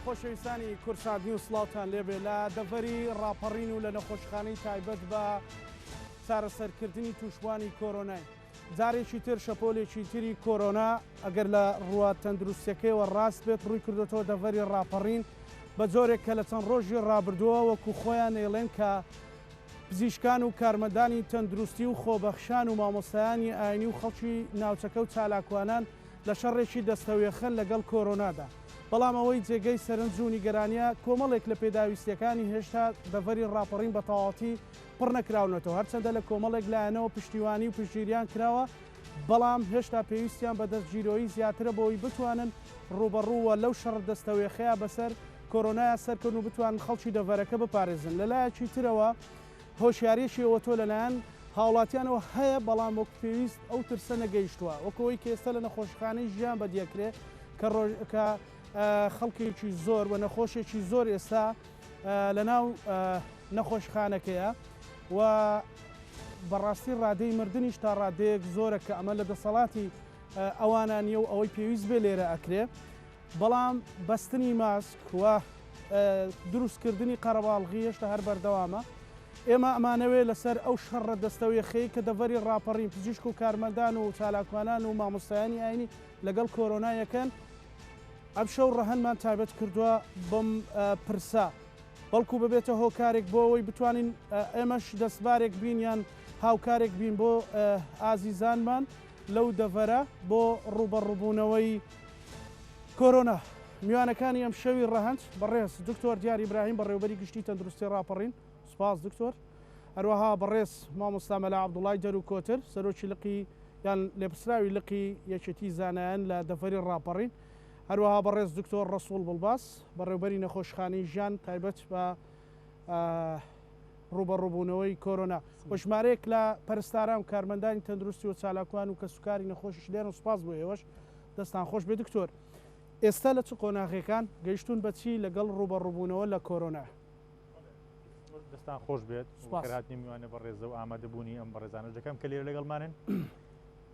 خۆشەویستانی کوردسات نیوز سڵاوتان لێبێ لە دەڤەری ڕاپەڕین و لە نەخۆشخانەی تایبەت بە چارەسەرکردنی تووشبووانی کۆرۆنای جارێکی تر شەپۆلێکی تری کۆرۆنا ئەگەر لە ڕووە تەندروستیەکەیەوە ڕاست بێت ڕووی کردۆتەوە دەڤەری ڕاپەڕین بە جۆرێک کە لە چەند ڕۆژی ڕابردووە وەکو خۆیان ئەیڵێن کە پزیشکان و کارمەندانی تەندروستی و خۆبەخشان و مامۆستایانی ئاینی و خەڵکی ناوچەکە و چالاکوانان لە شەڕێکی دەستەویەخەن لەگەڵ کۆرۆنادا. بەڵام ئەوەی جێگەی سەرنج و نیگەرانیە کۆمەڵێک لە پێداویستیەکانی هێشتا دەڤەری ڕاپەڕین بە تەواوەتی پڕ نەکراونەتەوە هەرچەندە لە کۆمەڵێک لایەنەوە پشتیوانی و پشتگیریان کراوە بەڵام هێشتا پێویستیان بە دەستگیرۆیی زیاترە بۆی بتوانن ڕووبەڕوو و لەو شەڕ دەستەویەخەیە بەسەر کۆرۆنایا سەرکەون و بتوانن خەڵکی دەڤەرەکە بپارێزن. لەلایەکی ترەوە هۆشیارییەکی ئەوتۆ لەلایەن هاوڵاتیانەوە هەیە، بەڵام وەک پێویست ئەو ترسە نەگەیشتووە، وەک ئەوەی کە ئێستا لە نەخۆشخانەی ژیان بەدیەکرێ کە کە خەڵکێکی زۆر و نەخۆشێکی زۆر ئێستا لەناو نەخۆشخانەکەیە و بەڕاستی ڕادەی مردنیش تا ڕادەیەک زۆرە کە ئەمە لە دەسەڵاتی ئەوانە نییە و ئەوەی پێویست بێ لێرە ئەکرێ. بەڵام بەستنی ماسک و دروستکردنی قەرەباڵغی هێشتا هەر بەردەوامە. ئێمە ئەمانەوێ لەسەر ئەو شەڕە دەستەویەخەی کە دەڤەری ڕاپەڕین پزیشک و کارمەندان و چالاکوانان و مامۆستایانی ئاینی لەگەڵ کۆرۆنا یەکەن، ئەمشەو ڕەهەندمان تایبەت کردووە بەم پرسە، بەڵکو ببێتە هۆکارێک بۆ ئەوەی بتوانین ئێمەش دەستبارێک بین یان هاوکارێک بین بۆ ئازیزانمان لەو دەڤەرە بۆ ڕووبەڕووبوونەوەی کۆرۆنا. میوانەکانی ئەمشەوی ڕەهەند، بەڕێز دکتۆر دیار ئیبراهیم بەڕێوەبەری گشتی تەندروستی ڕاپەڕین، سوپاس دکتۆر. هەروەها بەڕێز مامۆستا مەلا عەبدوڵای دەروکۆتر سەرۆکی لقی یان لێپرسراوی لقی یەکێتی زانایان لە دەڤەری ڕاپەڕین. هەروەها بەڕێز دکتۆر ڕەسوڵ بڵباس بەڕێوبەری نەخۆشخانەی ژیان تایبەت بە ڕووبەڕووبوونەوەی کۆرۆنا و ژمارەیەک لە پەرستاران و کارمەندانی تەندروستی و چالاکوان و کەسوکاری نەخۆشیش لێرەن. سوپاس بۆ ئێوەش. دەستان خۆش بێ دکتۆر. ئێستا لە چ قۆناغێکان گەیشتوون بە چی لەگەڵ ڕووبەڕووبوونەوە لە کۆرۆنا؟ دەستان خۆش بێت. سوپاس. بەخێرهاتنی میوانە بەڕێزە و ئامادەبوونی ئەم بەڕێزانەش دەکەم کە لێرە لەگەڵمانن.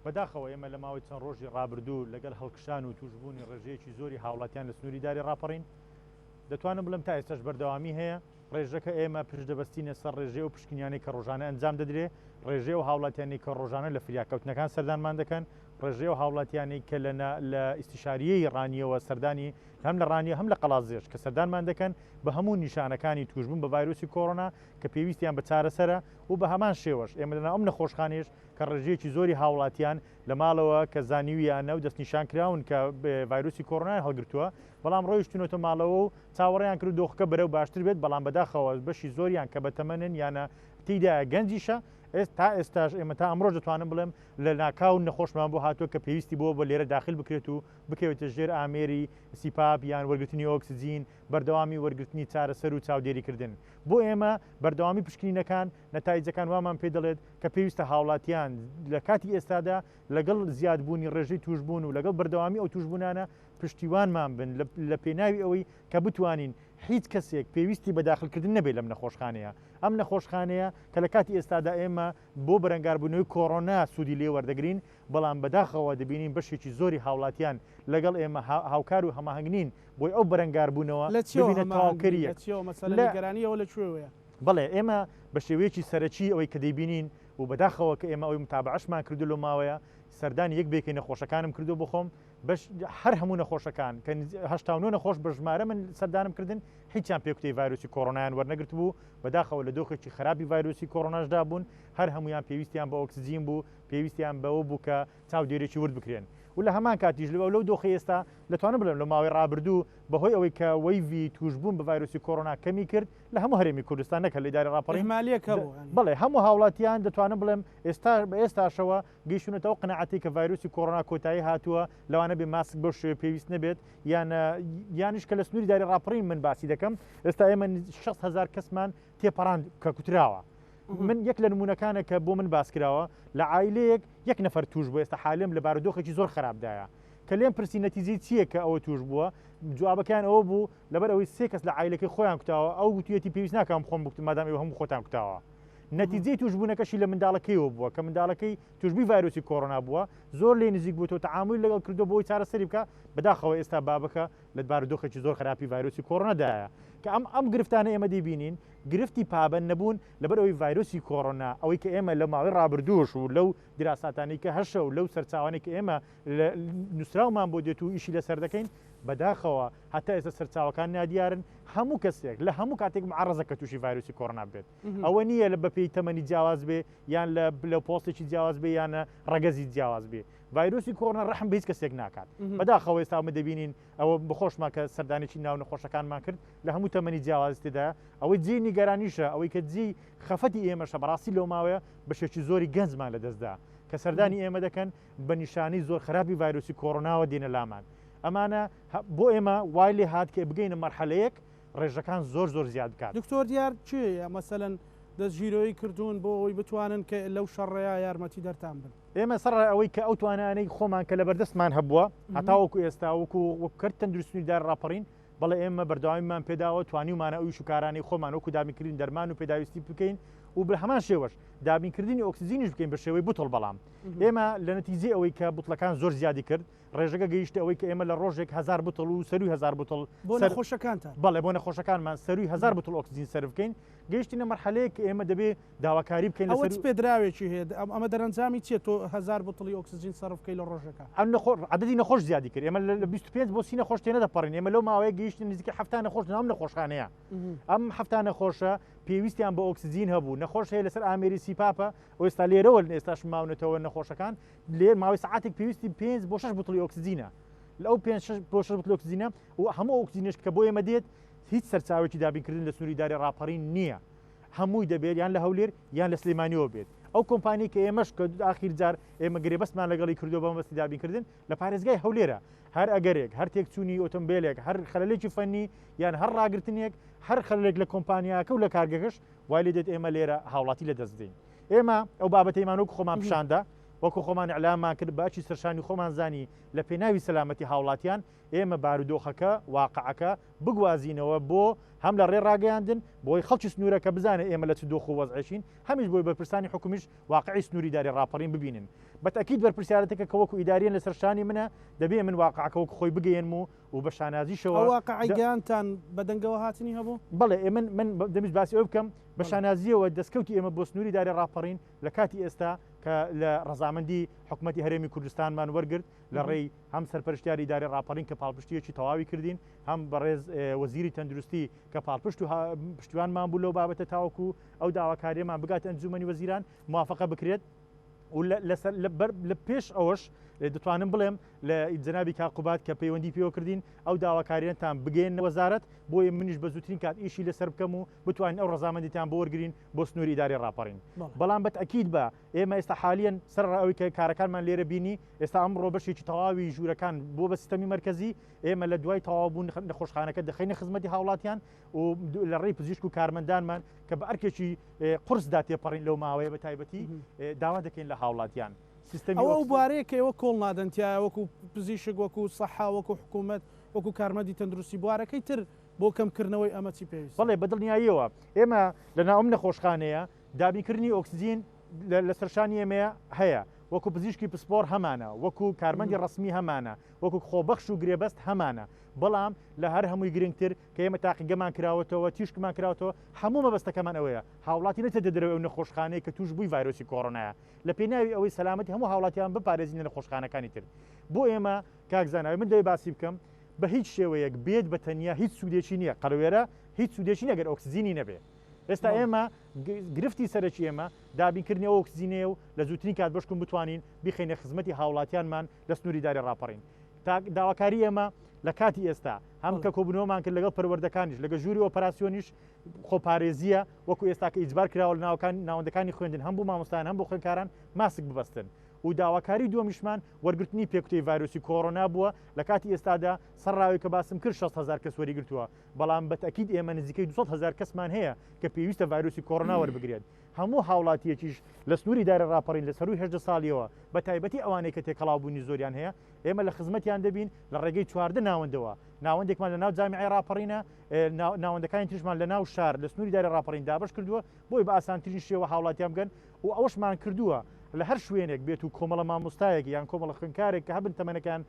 بەداخەوە ئێمە لە ماوەی چەند ڕۆژی ڕابردوو لەگەڵ هەڵکشان و تووشبوونی ڕێژەیەکی زۆری هاوڵاتیان لە سنووری داری ڕاپەڕین دەتوانم بڵێم تا ئێستاش بەردەوامی هەیە. ڕێژەکە ئێمە پشت دەبەستینە سەر ڕێژەی ئەو پشکنیانەی کە ڕۆژانە ئەنجام دەدرێ، ڕێژەی ئەو هاوڵاتیانەی کە ڕۆژانە لە فریاکەوتنەکان سەردانمان دەکەن، ڕێژەی ئەو هاوڵاتیانەی کە لە لە ئیستیشارییەی ڕانیەوە سەردانی هەم لە ڕانیە هەم لە قەڵادزێش کە سەردانمان دەکەن بە هەموو نیشانەکانی تووشبوون بە ڤایرۆسی کۆرۆنا کە پێویستیان بە چارەسەرە و بە هەمان شێوەش ئێمە لەناو ئەم نەخۆشخانەیەش کە ڕێژەیەکی زۆری هاوڵاتیان لە ماڵەوە کە زانیویانە و دەستنیشان کراون کە ڤایرۆسی کۆرۆنایان هەڵگرتووە بەڵام ڕۆیشتونەتە ماڵەوە و چاوەڕێیان کرد دۆخەکە بەرەو باشتر بێت، بەڵام بەداخەوە بەشی زۆریان کە بەتەمەنن یانە تێیدایە گەنجیشە، تا ئێستاش ئێمە تا ئەمڕۆش دەتوانم بڵێم لە ناکاو نەخۆشمان بۆ هاتووە کە پێویستی بۆ بە لێرە داخل بکرێت و بکەوێتە ژێر ئامێری CPAP یان وەرگرتنی ئۆکسجین، بەردەوامی وەرگرتنی چارەسەر و چاودێریکردن. بۆ ئێمە بەردەوامی پشکنینەکان نەتایجەکان وامان پێ دەڵێت کە پێویستە هاوڵاتیان لە کاتی ئێستادا لەگەڵ زیادبوونی ڕێژەی تووشبوون و لەگەڵ بەردەوامی ئەو تووشبوونانە پشتیوانمان بن لە پێناوی ئەوەی کە بتوانین هیچ کەسێک پێویستی بە داخلکردن نەبێت لەم نەخۆشخانەیە. ئەم نەخۆشخانەیە کە لە کاتی ئێستادا ئێمە بۆ بەرەنگاربوونەوەی کۆرۆنا سوودی لێ وەردەگرین، بەڵام بەداخەوە دەبینین بەشێکی زۆری هاوڵاتیان لەگەڵ ئێمە هاوکار و هەماهەنگ نین بۆی ئەو بەرەنگاربوونەوە لە چیەوە ببینە هەماهەنگ نین؟ لە تەواوکەرییەک. چیەوە؟ مەسەلە لە. نیگەرانی ئەوە لە کوێوەیە؟ بەڵێ ئێمە بە شێوەیەکی سەرەکی ئەوەی کە دەیبینین و بەداخەوە کە ئێمە ئەوەی متابەعەشمان کردووە لەو ماوەیە سەردانی یەک بە یەکەی نەخۆشەکانم کردووە بۆ خۆم، بەش هەر هەموو نەخۆشەکان کە 89 نەخۆش بە ژمارە من سەردانم کردن هیچیان پێکوتەی ڤایرۆسی کۆرۆنایان وەرنەگرتبوو، بەداخەوە لە دۆخێکی خراپی ڤایرۆسی کۆرۆناشدا بوون، هەر هەموویان پێویستیان بە ئۆکسجین بوو، پێویستیان بەوە بوو کە چاودێریی ورد بکرێن و لە هەمان کاتیش لەو لەو دۆخی ئێستا دەتوانم بڵێم لە ماوەی ڕابردوو بەهۆی ئەوەی کە وەیڤی تووشبوون بە ڤایرۆسی کۆرۆنا کەمی کرد لە هەموو هەرێمی کوردستان نەک هەر لە ئیدارەی ڕاپەڕین ئیهمالییەک هەبوو یانی. بەڵێ هەموو هاوڵاتیان دەتوانم بڵێم ئێستا بە ئێستاشەوە گەیشتوونەتە ئەو قەناعەتەی کە ڤایرۆسی کۆرۆنا کۆتایی هاتووە، لەوانە بێ ماسک بەو شێوەیە پێویست نەبێت، یان یانیش کە لە سنووری داری ڕاپەڕین من باسی دەکەم، ئێستا ئێمە 6 هەزار کەسمان تێپەڕاند کە کوتراوە. من یەک لە نموونەکانە کە بۆ من باس کراوە، لە عایلەیەک یەک نەفەر تووش بووە، ئێستا حالێم لە بارودۆخێکی زۆر خراپدایە. کە لێم پرسی نەتیجەی چییە کە ئەوە تووش بووە، جوابەکەیان ئەوە بوو لەبەر ئەوەی سێ کەس لە عایلەکەی خۆیان کوتاوە، ئەو گوتویەتی پێویست ناکا من خۆم بکوتم مادام ئێوە هەموو خۆتان کوتاوە. نەتیجەی توشبوونەکەشی لە منداڵەکەیەوە بووە کە منداڵەکەی توشبووی ڤایرۆسی کۆرۆنا بووە، زۆر لێی نزیک بووەتەوە، تەعامولی لەگەڵ کردووە بۆ ئەوەی چارەسەری بکا، بەداخەوە ئێستا بابەکە لە بارودۆخێکی زۆر خراپی ڤایرۆسی کۆرۆنادایە کە ئەم ئەم گرفتانە ئێمە دەیبینین گرفتی پابەند نەبوون لەبەر ئەوەی ڤایرۆسی کۆرۆنا ئەوەی کە ئێمە لە ماوەی ڕابردووش و لەو دیراساتانەی کە هەشە و لەو سەرچاوانەی کە ئێمە نووسراومان بۆ دێت و ئیشی لەسەر دەکەین بەداخەوە هەتا ئێستا سەرچاوەکان نادیارن هەموو کەسێک لە هەموو کاتێک معرەزە کە تووشی ڤایرۆسی کۆرۆنا بێت ئەوە نییە لە بەپێی تەمەنی جیاواز بێ یان لە لە پۆستێکی جیاواز بێ یانە ڕەگەزی جیاواز بێ ڤایرۆسی کۆرۆنا ڕەحم بە هیچ کەسێک ناکات بەداخەوە ئێستا ئەمە دەبینین ئەوە بەخۆشمان کە سەردانێکی ناو نەخۆشەکانمان کرد لە هەموو تەمەنی جیاواز تێدا ئەوەی جێی نیگەرانیشە ئەوەی کە جێی خەفەتی ئێمەشە بەڕاستی لەو ماوەیە بەشێکی زۆری گەنجمان لەدەستدا کە سەردانی ئێمە دەکەن بە نیشانەی زۆر خراپی ڤایرۆسی کۆرۆناوە دێنە لامان ئەمانە بۆ ئێمە وای لێ هات کە بگەینە مەرحەلەیەک ڕێژەکان زۆر زۆر زیاد بکات. دکتۆر دیار کێیە مەسەلەن دەستگیرۆیی کردوون بۆ ئەوەی بتوانن کە لەو شەڕەیا یارمەتی دەرتان بن؟ ئێمە سەرەڕای ئەوەی کە ئەو توانایانەی خۆمان کە لەبەردەستمان هەبووە هەتاوەکو ئێستا وەکو وەک کەرت تەندروستی دار ڕاپەڕین، بەڵێ ئێمە بەردەوامیمان پێداوە، توانیومانە ئەو ئیش و کارانەی خۆمان وەکو دابینکردنی دەرمان و پێداویستی بکەین و بە هەمان شێوەش دابینکردنی ئۆکسجینیش بکەین بە شێوەی بوتڵ، بەڵام ئێمە لە نەتیجەی ئەوەی کە بوتڵەکان زۆر زیادی کرد ڕێژەکە گەیشتە ئەوەی کە ئێمە لە ڕۆژێک 1000 بوتڵ و سەروی 1000 بوتڵ بۆ نەخۆشەکانتان بەڵێ بۆ نەخۆشەکانمان سەروی 1000 بوتڵ ئۆکسجین سەرف بکەین گەیشتینە مەرحەلەیەک کە ئێمە دەبێ داواکاری بکەین ئەوە چ پێدراوێکی هەیە ئەمە دەرەنجامی چیە تۆ 1000 بوتڵی ئۆکسجین سەرف بکەی لە ڕۆژێکا؟ ئەم نەخۆ عەدەدی نەخۆش زیادی کرد ئێمە لە 25 بۆ 30 نەخۆش تێنەدەپەڕین ئێمە لەو ماوەیە گەیشتین نزیکەی 70 نەخۆش لەناو ئەم نەخۆشخانەیە ئەم 70 نەخۆشە پێویستیان بە ئۆکسجین هەبوو نەخۆش هەیە لەسەر ئامێری CPAP ە و ئێستا لێرەوە ئێستاش ماونەتەوە نەخۆشەکان لێ ماوەی سەعاتێک پێویستی پێنج بۆ شەش بوتڵی ئۆکسجینە لە ئەو پێنج شەش بۆ شەش بوتڵی ئۆکسجینە و هەموو ئۆکسجینەش کە بۆ ئێمە دێت هیچ سەرچاوێکی دابینکردن لە سنووری ئیدارەی ڕاپەڕین نییە هەمووی دەبێت یان لە هەولێر یان لە سلێمانیەوە بێت ئەو کۆمپانی کە ئێمەش کە ئاخیر جار ئێمە گرێبەستمان لەگەڵی کردو بە مەبەستی دابینکردن لە پارێزگای هەولێرە هەر ئەگەرێک هەر تێکچوونی ئۆتۆمبیلێک هەر خەلەلێکی فەنی یان هەر ڕاگرتنێک هەر خەلێک لە کۆمپانیاکە و لە کارگەکەش وای لێ دێت ئێمە لێرە هاوڵاتی لە دەست بدەین ئێمە ئەو بابەتەیمان وەکو خۆمان پیشاندا وەکو خۆمان ئیعلاممان کرد بە ئەرکی سەرشانی خۆمان زانی لە پێناوی سەلامەتی هاوڵاتیان ئێمە بارودۆخەکە واقعەکە بگوازینەوە بۆ هەم لە ڕێ ڕاگەیاندن بۆی خەڵکی سنوورەکە بزانێت ئێمە لە چ دۆخ و وەزعێکین هەمیش بۆی بەرپرسانی حکومیش واقعی سنووری ئیداری ڕاپەڕین ببینن بە تەئکید بەرپرسیارەتێکە کە وەکو ئیداریەن لەسەر شانی منە دەبێ من واقعەکە وەکو خۆی بگەیەنم و و بە شانازیشەوە ئەو واقعەی گەیاندتان بە دەنگەوە هاتنی هەبوو؟ بەڵێ من من دەمویست باسی ئەوە بکەم بە شانازییەوە دەستکەوتی ئێمە بۆ سنووری ئیداری ڕاپەڕین لە کاتی ئێستا کە لە ڕەزامەندی حکومەتی هەرێمی کوردستانمان وەرگرت لە ڕێی هەم سەرپەرشتیاری ئیداری ڕاپەڕین کە پاڵپشتییەکی تەواوی کردین هەم بەڕێز وەزیری تەندروستی کە پاڵپشت و پشتیوانمان بوو لەو بابەتە تاوەکو ئەو داواکارییەمان بگاتە ئەنجوومەنی وەزیران موافقە بکرێت. و لەسەر لە پێش ئەوەش دەتوانم بڵێم لە جەنابی کاک قوباد کە پەیوەندی پێوە کردین ئەو داواکاریانتان بگەیەنە وەزارەت بۆیە منیش بە زووترین کات ئیشی لەسەر بکەم و بتوانین ئەو ڕەزامەندیتان بۆ وەرگین بۆ سنووری ئیداری ڕاپەڕین بەڵام بەتەکید بە ئێمە ئێستا حالیەن سەر ئەوەی کە کارەکانمان لێرە بینی ئێستا ئەمڕۆ بەشێکی تەواوی ژوورەکان بۆ بە سیستەمی مەرکەزی ئێمە لە دوای تەواوبوون نەخۆشخانەکە دەخەینە خزمەتی هاوڵاتیان و لە ڕێی پزیشک و کارمەندانمان کە بە ئەرکێکی قورسدا تێپەڕین لەو ماوەیە بە تایبەتی داوا دەکەین لە هاوڵاتیان سیستەمی ئەوە ئەو بوارەیە کە ئێوە کۆڵ نادەن تیایا وەکو پزیشک وەکو سەحا وەکو حکوومەت وەکو کارمەندی تەندروستی بوارەکەی تر بۆ کەمکردنەوەی ئەمە چی پێویستە؟ بەڵێ بە دڵنیاییەوە ئێمە لە ناو ئەم نەخۆشخانەیە دابینکردنی ئۆکسجین لەسەر شانی ئێمەیە هەیە وەکو پزیشکی پسپۆڕ هەمانە وەکو کارمەندی ڕەسمی هەمانە وەکو خۆبەخش و گرێبەست هەمانە بەڵام لە هەر هەمووی گرنگتر کە ئێمە تاقیگەمان کراوەتەوە، تیشکمان کراوەتەوە، هەموو مەبەستەکەمان ئەوەیە هاوڵاتی نەچێتە دەرەوەی ئەو نەخۆشخانەیە کە تووشبووی ڤایرۆسی کۆرۆنایە، لە پێناوی ئەوەی سەلامەتی هەموو هاوڵاتیان بپارێزین لە نەخۆشخانەکانی تر. بۆ ئێمە کاک زاناوی من دەوێت باسی بکەم بە هیچ شێوەیەک بێت بە تەنیا هیچ سوودێکی نییە، قەرەوێرە هیچ سوودێکی نییە گەر ئۆکسجینی نەبێ. ئێستا ئێمە گرفتی سەرەکی ئێمە دابینکردنی ئەو ئۆکسجینەیە و لە زووترین کات بەشکم بتوانین بیخەینە خزمەتی هاوڵاتیانمان لە سنووری ئیداری ڕاپەڕین. تا داواکاری ئێمە لە کاتی ئێستا هەم کە کۆبوونەوەمان کرد لەگەڵ پەروەردەکانیش لەگە ژووری ئۆپەراسیۆنیش خۆپارێزیە وەکو ئێستا کە ئیجبار کراوە لە ناوەکان ناوەندەکانی خوێندن هەم بۆ مامۆستایان هەم بۆ خوێندکاران ماسک ببەستن. و داواکاری دووەمیشمان وەرگرتنی پێکوتەی ڤایرۆسی کۆرۆنا بووە، لە کاتی ئێستادا سەرڕاوی کە باسم کرد 60 هەزار کەس وەریگرتووە، بەڵام بە تەئکید ئێمە نزیکەی 200 هەزار کەسمان هەیە کە پێویستە ڤایرۆسی کۆرۆنا وەربگرێت. هەموو هاوڵاتییەکیش لە سنووری ئیدارەی ڕاپەڕین لە سەرووی 18 ساڵییەوە بە تایبەتی ئەوانەی کە تێکەڵاوبوونی زۆریان هەیە ئێمە لە خزمەتیان دەبین لە ڕێگەی 14 ناوەندەوە ناوەندێکمان لە ناو جامیعەی ڕاپەڕینە ناوەندەکانی تریشمان لە ناو شار لە سنووری ئیدارەی ڕاپەڕین دابەش کردووە بۆی بە ئاسانترین شێوە هاوڵاتیان بگەن و ئەوەشمان کردووە لە هەر شوێنێک بێت و کۆمەڵە مامۆستایەک یان کۆمەڵە خوێندکارێک کە هەبن تەمەنەکان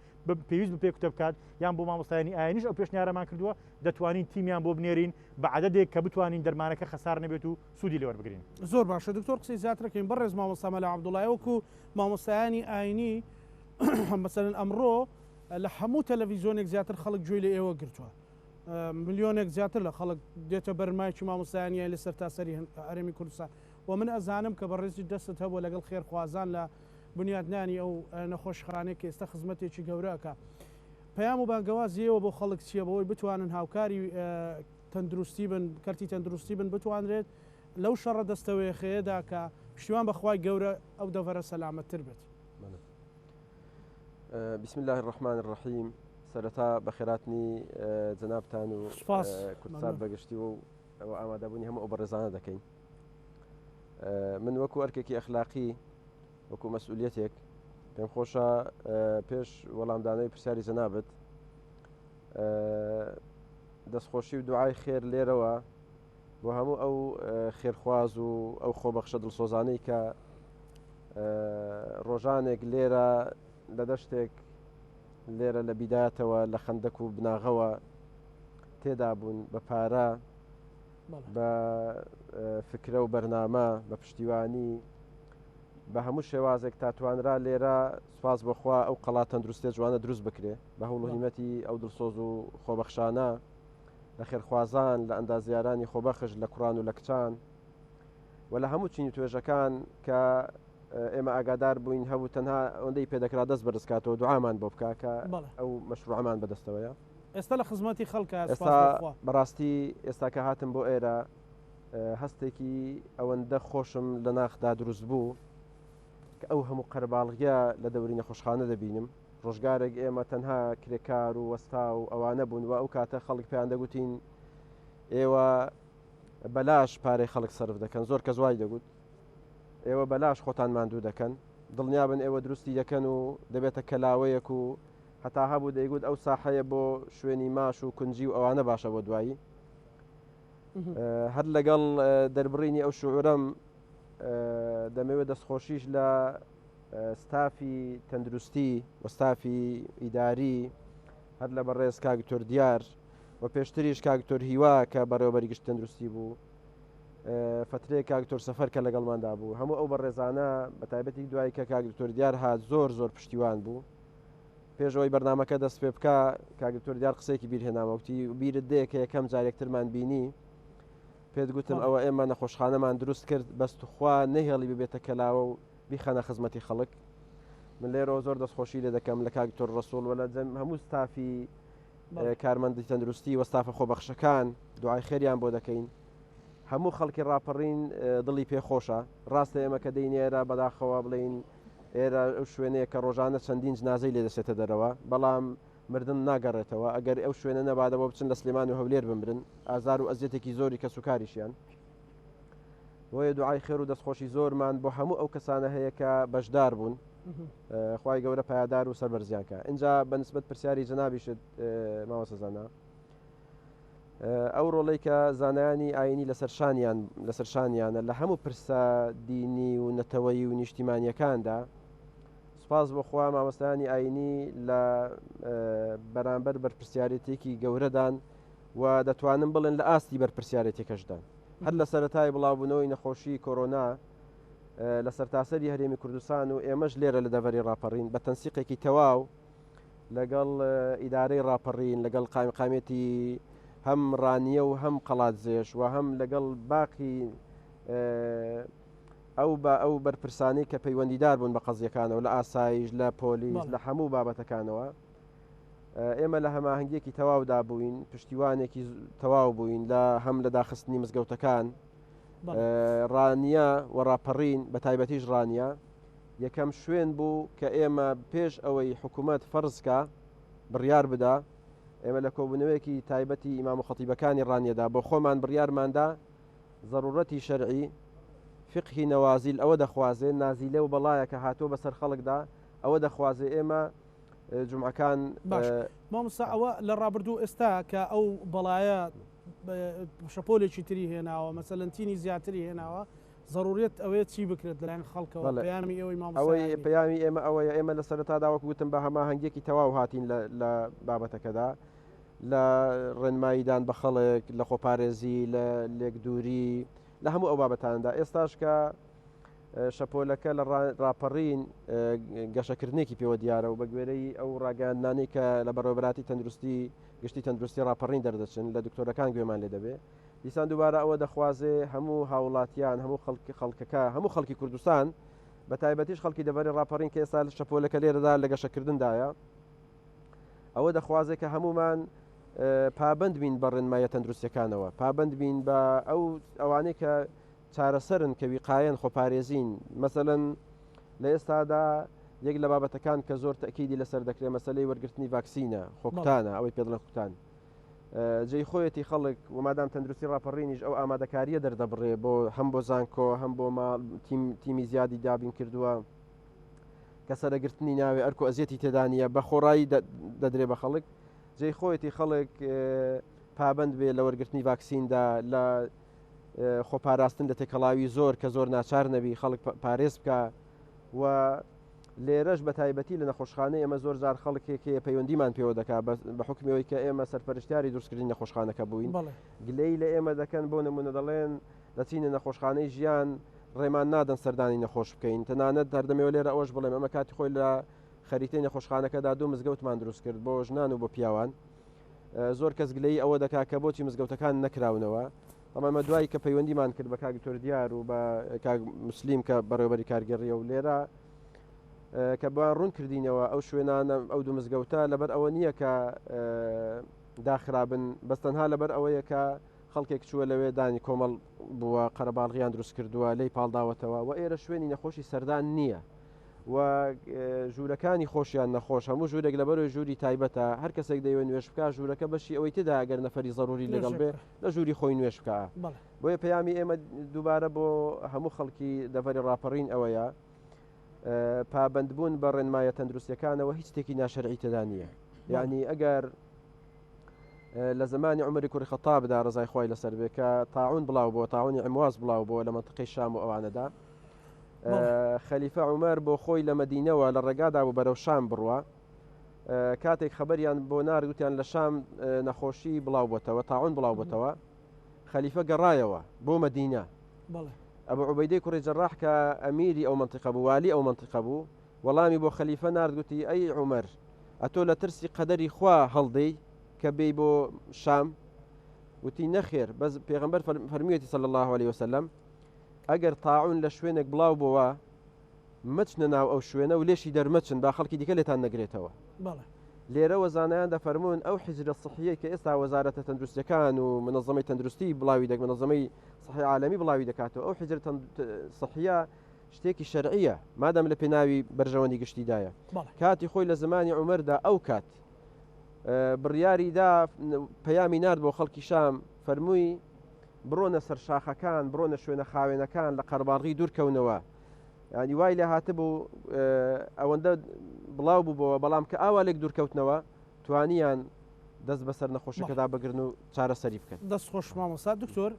پێویست بە پێکوتە بکات یان بۆ مامۆستایانی ئاینیش ئەو پێشنیارەمان کردووە دەتوانین تیمیان بۆ بنێرین بە عەدەدێک کە بتوانین دەرمانەکە خەسار نەبێت و سوودی لێ وەربگرین. زۆر باشە دکتۆر قسەی زیاتر ئەکەین بەڕێز مامۆستا مەلا عەبدوڵای وەکو مامۆستایانی ئاینی مەسەلەن ئەمڕۆ لە هەموو تەلەڤیزیۆنێک زیاتر خەڵک گوێی لە ئێوە گرتووە ملیۆنێک زیاتر لە خەڵک دێتە بەرمایکی مامۆستایانی لە سەرتاسەری هەرێمی کوردستان و من ئەزانم کە بەڕێزی دەستت هەبووە لەگەڵ خێرخوازان لە بنیادنانی ئەو نەخۆشخانەیە کە ئێستا خزمەتێکی گەورە ئەکا. پەیام و بانگەوازی ئێوە بۆ خەڵک چییە بەوەی بتوانن هاوکاری تەندروستی بن، کەرتی تەندروستی بن بتوانرێت لەو شەڕە دەستەوەیەخەیەدا کە پشتیوان بە خوای گەورە ئەو دەڤەرە سەلامەتتر بێت؟ بسم الله الرحمن الرحیم سەرەتا بەخێراتنی جەنابتان و کوردسات بەگشتی و ئامادەبوونی هەموو ئەو بەڕێزانە دەکەین. من وەکو ئەرکێکی ئەخلاقی وەکو مەسئولیەتێک پێم خۆشە پێش وەڵامدانەوەی پرسیاری جەنابت دەستخۆشی و دوعای خێر لێرەوە بۆ هەموو ئەو خێرخواز و ئەو خۆبەخشە دڵسۆزانەی کە ڕۆژانێک لێرە لە دەشتێک لێرە لە بیداتەوە لە خەندەک و بناغەوە تێدا بوون بە پارە بە فکرە و بەرنامە بە پشتیوانی بە هەموو شێوازێک تا توانرا لێرە سوپاس بۆخوا ئەو قەڵا تەندروستێ جوانە دروست بکرێ بە هەوڵ و هیمەتی ئەو دڵسۆز و خۆبەخشانە لە خێرخوازان لە ئەندازیارانی خۆبەخش لە کوڕان و لە کچان و لە هەموو چین و توێژەکان کە ئێمە ئاگادار بووین هەبوو تەنها ئەوەندەی پێدەکرا دەست بەرزکاتەوە دوعامان بۆ بکە کە ئەو مەشروعەمان بەدەستەوەیە. ئێستا لە خزمەتی خەڵکە ئێستا بەڕاستی ئێستا کە هاتم بۆ ئێرە هەستێکی ئەوەندە خۆشم لە ناخدا دروست بوو کە ئەو هەموو قەرەباڵغیە لە دەوری نەخۆشخانە دەبینم ڕۆژگارێک ئێمە تەنها کرێکار و وەستا و ئەوانە بوون و ئەو کاتە خەڵک پێیان دەگوتین ئێوە بەلاش پارەی خەڵک سەرف دەکەن زۆر کەس وای دەگوت ئێوە بەلاش خۆتان ماندوو دەکەن دڵنیابن ئێوە دروستی دەکەن و دەبێتە کەلاوەیەک و هەتا هەبوو دەیگوت ئەو ساحەیە بۆ شوێنی ماش و کونجی و ئەوانە باشە بۆ دوایی هەر لەگەڵ دەربڕینی ئەو شعورم دەمەوێت دەستخۆشیش لە ستافی تەندروستی و ستافی ئیداری هەر لە بەڕێز کاک دکتۆر دیار و پێشتریش کاک دکتۆر هیوا کە بەڕێوەبەری گشت تەندروستی بوو فترەیەک کاک دکتۆر سەفەر کە لەگەڵماندا بوو هەموو ئەو بەڕێزانە بە تایبەتی دوای کە کاک دکتۆر دیار هات زۆر زۆر پشتیوان بوو پێش ئەوەی بەرنامەکە دەست پێ بکا کاک دکتۆر دیار قسەیەکی بیر هێنامەوە وتی بیرت دێ کە یەکەم جار یەکترمان بینی پێت گوتم ئەوە ئێمە نەخۆشخانەمان دروست کرد بەس توخوا نەهێڵی ببێتە کەلاوە و بیخەنە خزمەتی خەڵک من لێرەوە زۆر دەستخۆشی لێ دەکەم لە کاک دکتۆر ڕەسوڵ و لە هەموو ستافی کارمەندی تەندروستی و ستافە خۆبەخشەکان دوعای خێریان بۆ دەکەین هەموو خەڵکی ڕاپەڕین دڵی پێخۆشە ڕاستە ئێمە کە دێین ئێرە بەداخەوە بڵین ئێرە ئەو شوێنەیە کە ڕۆژانە چەندین جنازەی لێ دەچێتە دەرەوە، بەڵام مردن ناگەڕێتەوە، ئەگەر ئەو شوێنە نەبا دەبۆ بچن لە سلێمان و هەولێر بمرن، ئازار و ئەزیەتێکی زۆری کەسوکاریشیان. بۆیە دوعای خێر و دەستخۆشی زۆرمان بۆ هەموو ئەو کەسانە هەیە کە بەشدار بوون، خوای گەورە پایەدار و سەربەرزیان کا. ئینجا بە نسبەت پرسیاری جەنابیشت مامۆستا زانا، ئەو ڕۆڵەی کە زانایانی ئاینی لەسەر شانیان لەسەر شانیانە لە هەموو پرسە دینی و نەتەوەیی و نیشتیمانیەکاندا سوپاس بۆ خوا مامۆستایانی ئاینی لە بەرامبەر بەرپرسیارێتێکی گەورەدان و دەتوانم بڵێن لە ئاستی بەرپرسیارێتەکەشدان هەر لە سەرەتای بڵاوبوونەوەی نەخۆشی کۆرۆنا لە سەرتاسەری هەرێمی کوردستان و ئێمەش لێرە لە دەڤەری ڕاپەڕین بە تەنسیقێکی تەواو لەگەڵ ئیدارەی ڕاپەڕین، لەگەڵ قایمقامیەتی هەم ڕانیە و هەم قەڵادزێش و هەم لەگەڵ باقی ئەو بە ئەو بەرپرسانی کە پەیوەندیدار بوون بە قەزیەکانەوە لە ئاسایش لە پۆلیس لە هەموو بابەتەکانەوە ئێمە لە هەماهەنگیەکی تەواودا بووین پشتیوانێکی تەواو بووین لە هەم لە داخستنی مزگەوتەکان ڕانیە و ڕاپەڕین بە تایبەتیش ڕانیە. یەکەم شوێن بوو کە ئێمە پێش ئەوەی حکوومەت فەرزکە بڕیار بدا ئێمە لە کۆبوونەوەیەکی تایبەتی ئیمام و خەتیبەکانی ڕانیەدا بۆ خۆمان بڕیارماندا زەڕوڕەتی شەرعی فقهی نەوازیل ئەوە دەخوازێ نازیلە و بەڵایە کە هاتووە بەسەر خەڵکدا ئەوە دەخوازێ ئێمە جومعەکان باش مامۆستا ئەوە لە ڕابردوو ئێستا کە ئەو بەڵایە شەپۆلێکی تری هێناوە مەسەلەن تینی زیاتری هێناوە زەڕوریەت ئەوەیە چی بکرێت لەلایەن خەڵکەوە پەیامی ئێوەی مامۆستا ئەوەی پەیامی ئێمە ئەوەیە ئێمە لە سەرەتادا وەک وتم بە هەماهەنگیەکی تەواو هاتین لە بابەتەکەدا لە ڕێنماییدان بە خەڵک لە خۆپارێزی لە لێکدووری لە هەموو ئەو بابەتاندا ئێستاش کە شەپۆلەکە لە ڕاپەڕین گەشەکردنێکی پێوە دیارە و بە گوێرەی ئەو ڕاگەیاندنانەی کە لە بەڕێوەبەراتی تەندروستی گشتی تەندروستی ڕاپەڕین دەردەچن لە دکتۆرەکان گوێمان لێ دەبێ دیسان دووبارە ئەوە دەخوازێ هەموو هاوڵاتیان هەموو خەڵکی خەڵکەکە هەموو خەڵکی کوردستان بە تایبەتیش خەڵکی دەڤەری ڕاپەڕین کە ئێستا شەپۆلەکە لێرەدا لە گەشەکردندایە ئەوە دەخوازێ کە هەمومان پابند بین بە ڕێنمایە تەندروستیەکانەوە پابند بین بە ئەو ئەوانەی کە چارەسەرن کە ویقایەن خۆپارێزین مەسەلەن لە ئێستادا یەک لە بابەتەکان کە زۆر تەکیدی لەسەر دەکرێت مەسلەی وەرگرتنی ڤاکسینە خۆکوتانە ئەوەی پێدڵێن کوتان جێی خۆیەتی خەڵک و مادام تەندروستی ڕاپەڕینیش ئەو ئامادەکاریە دەردەبڕێ بۆ هەم بۆ زانکۆ هەم بۆ ماڵ تیم تیمی زیادی دابین کردووە کە سەرەگرتنی ناوێ ئەرک و ئەزیەتی تێدا نییە بە خۆڕایی دەدرێ بە خەڵک جێی خۆیەتی خەڵک پابند بێ لە وەرگرتنی ڤاکسیندا لە خۆپاراستن لە تێکەڵاوی زۆر کە زۆر ناچار نەبی خەڵک پارێز بکە و لێرەش بە تایبەتی لە نەخۆشخانەی ئێمە زۆر جار خەڵکێک هەیە پەیوەندیمان پێوە دەکات بە حکومی ئەوەی کە ئێمە سەرپەرشتیاری دروستکردنی نەخۆشخانەکە بووین گلەیی لە ئێمە دەکەن بۆ نمونە دەڵێن دەچینە نەخۆشخانەی ژیان ڕێمان نادەن سەردانی نەخۆش بکەین تەنانەت هەردەمەوە لێرە ئەوەش بڵێم ئەمە کاتی خۆی لە خەریتەی نەخۆشخانەکەدا دوو مزگەوتمان دروست کرد بۆ ژنان و بۆ پیاوان زۆر کەس گلەیی ئەوە دەکات کە بۆچی مزگەوتەکان نەکراونەوە بەڵام ئەمە دوای کە پەیوەندیمان کرد بە کاک دکتۆر دیار و بە کاک مسلیم کە بەڕێوەبەری کارگێڕیە و لێرە کە بۆیان ڕوون کردینەوە ئەو شوێنانە ئەو دوو مزگەوتە لەبەر ئەوە نییە کە داخرابن بەس تەنها لەبەر ئەوەیە کە خەڵکێک چووە لەوێ دانی کۆمەڵ بووە قەرەباڵغیان دروست کردووە لی پاڵداوەتەوە و ئێرە شوێنی نەخۆشی سەردان نییە و ژوورەکانی خۆشیان نەخۆش هەموو ژوورێک لەبەرەوەی ژووری تایبەتە هەر کەسێک دەیەوێت نوێژ بکا ژوورەکە بەشی ئەوەی تێدا ئەگەر نەفەری زەروری لەگەڵ بێ لە ژووری خۆی نوێژ بکا بۆیە پەیامی ئێمە دووبارە بۆ هەموو خەڵکی دەڤەری ڕاپەڕین ئەوەیە پابندبوون بە ڕێنمایە تەندروستیەکانەوە هیچ شتێکی ناشەرعی تێدا نییە یعنی ئەگەر لە زمانی عمری کوڕی خەتابدا ڕزای خۆی لەسەر بێ کە تاعون بڵاو بۆ تاعونی عمواز بڵاو بۆ لە منطقەی شام و ئەوانەدا خەلیفە عومەر بۆ خۆی لە مەدینەوە لە ڕێگادا بوو بەرەو شام بڕوا کاتێک خەبەریان بۆ نارد گوتیان لە شام نەخۆشی بڵاو بۆتەوە تاعون بڵاو بۆتەوە خەلیفە گەڕایەوە بۆ مەدینە ئەبو عوبەیدەی کوڕی جەراح کە ئەمیری ئەو منطقە بوو والی ئەو منطقە بوو وەڵامی بۆ خەلیفە نارد گوتی ئەی عومەر ئەتۆ لە ترسی قەدەری خوا هەڵدەی کە بێی بۆ شام وتی نەخێر بەس پێغەمبەر فەرمیویەتی صلی الله علیه وسلم ئەگەر تاعون لە شوێنێک بڵاو بۆوە مەچنە ناو ئەو شوێنە و لێشی دەرمەچن با خەڵکی دیکە لێتان نەگرێتەوە. لێرەوە زانایان دەفەرموون ئەو حیجرە سحیەی کە ئێستا وەزارەتە تەندروستیەکان و منەزەمەی تەندروستی بڵاوی دەک منەزەمەی سحی عالەمی بڵاوی دەکاتەوە ئەو حیجرە سحیە شتێکی شەرعیە مادام لە پێناوی بەرژەوەندی گشتیدایە کاتی خۆی لە زمانی عومەردا ئەو کات بڕیاری دا پەیامی نارد بۆ خەڵکی شام فەرمووی بڕۆنە سەر شاخەکان، بڕۆنە شوێنە خاوێنەکان، لە قەرەباڵغی دوور کەونەوە. یانی وای لێ هاتبوو ئەوەندە بڵاو بووبەوە، بەڵام کە ئاوا لێک دوور کەوتنەوە، توانیان دەست بەسەر نەخۆشەکەدا بگرن و چارەسەری بکەن. دەست خۆش مامۆستا. دکتۆر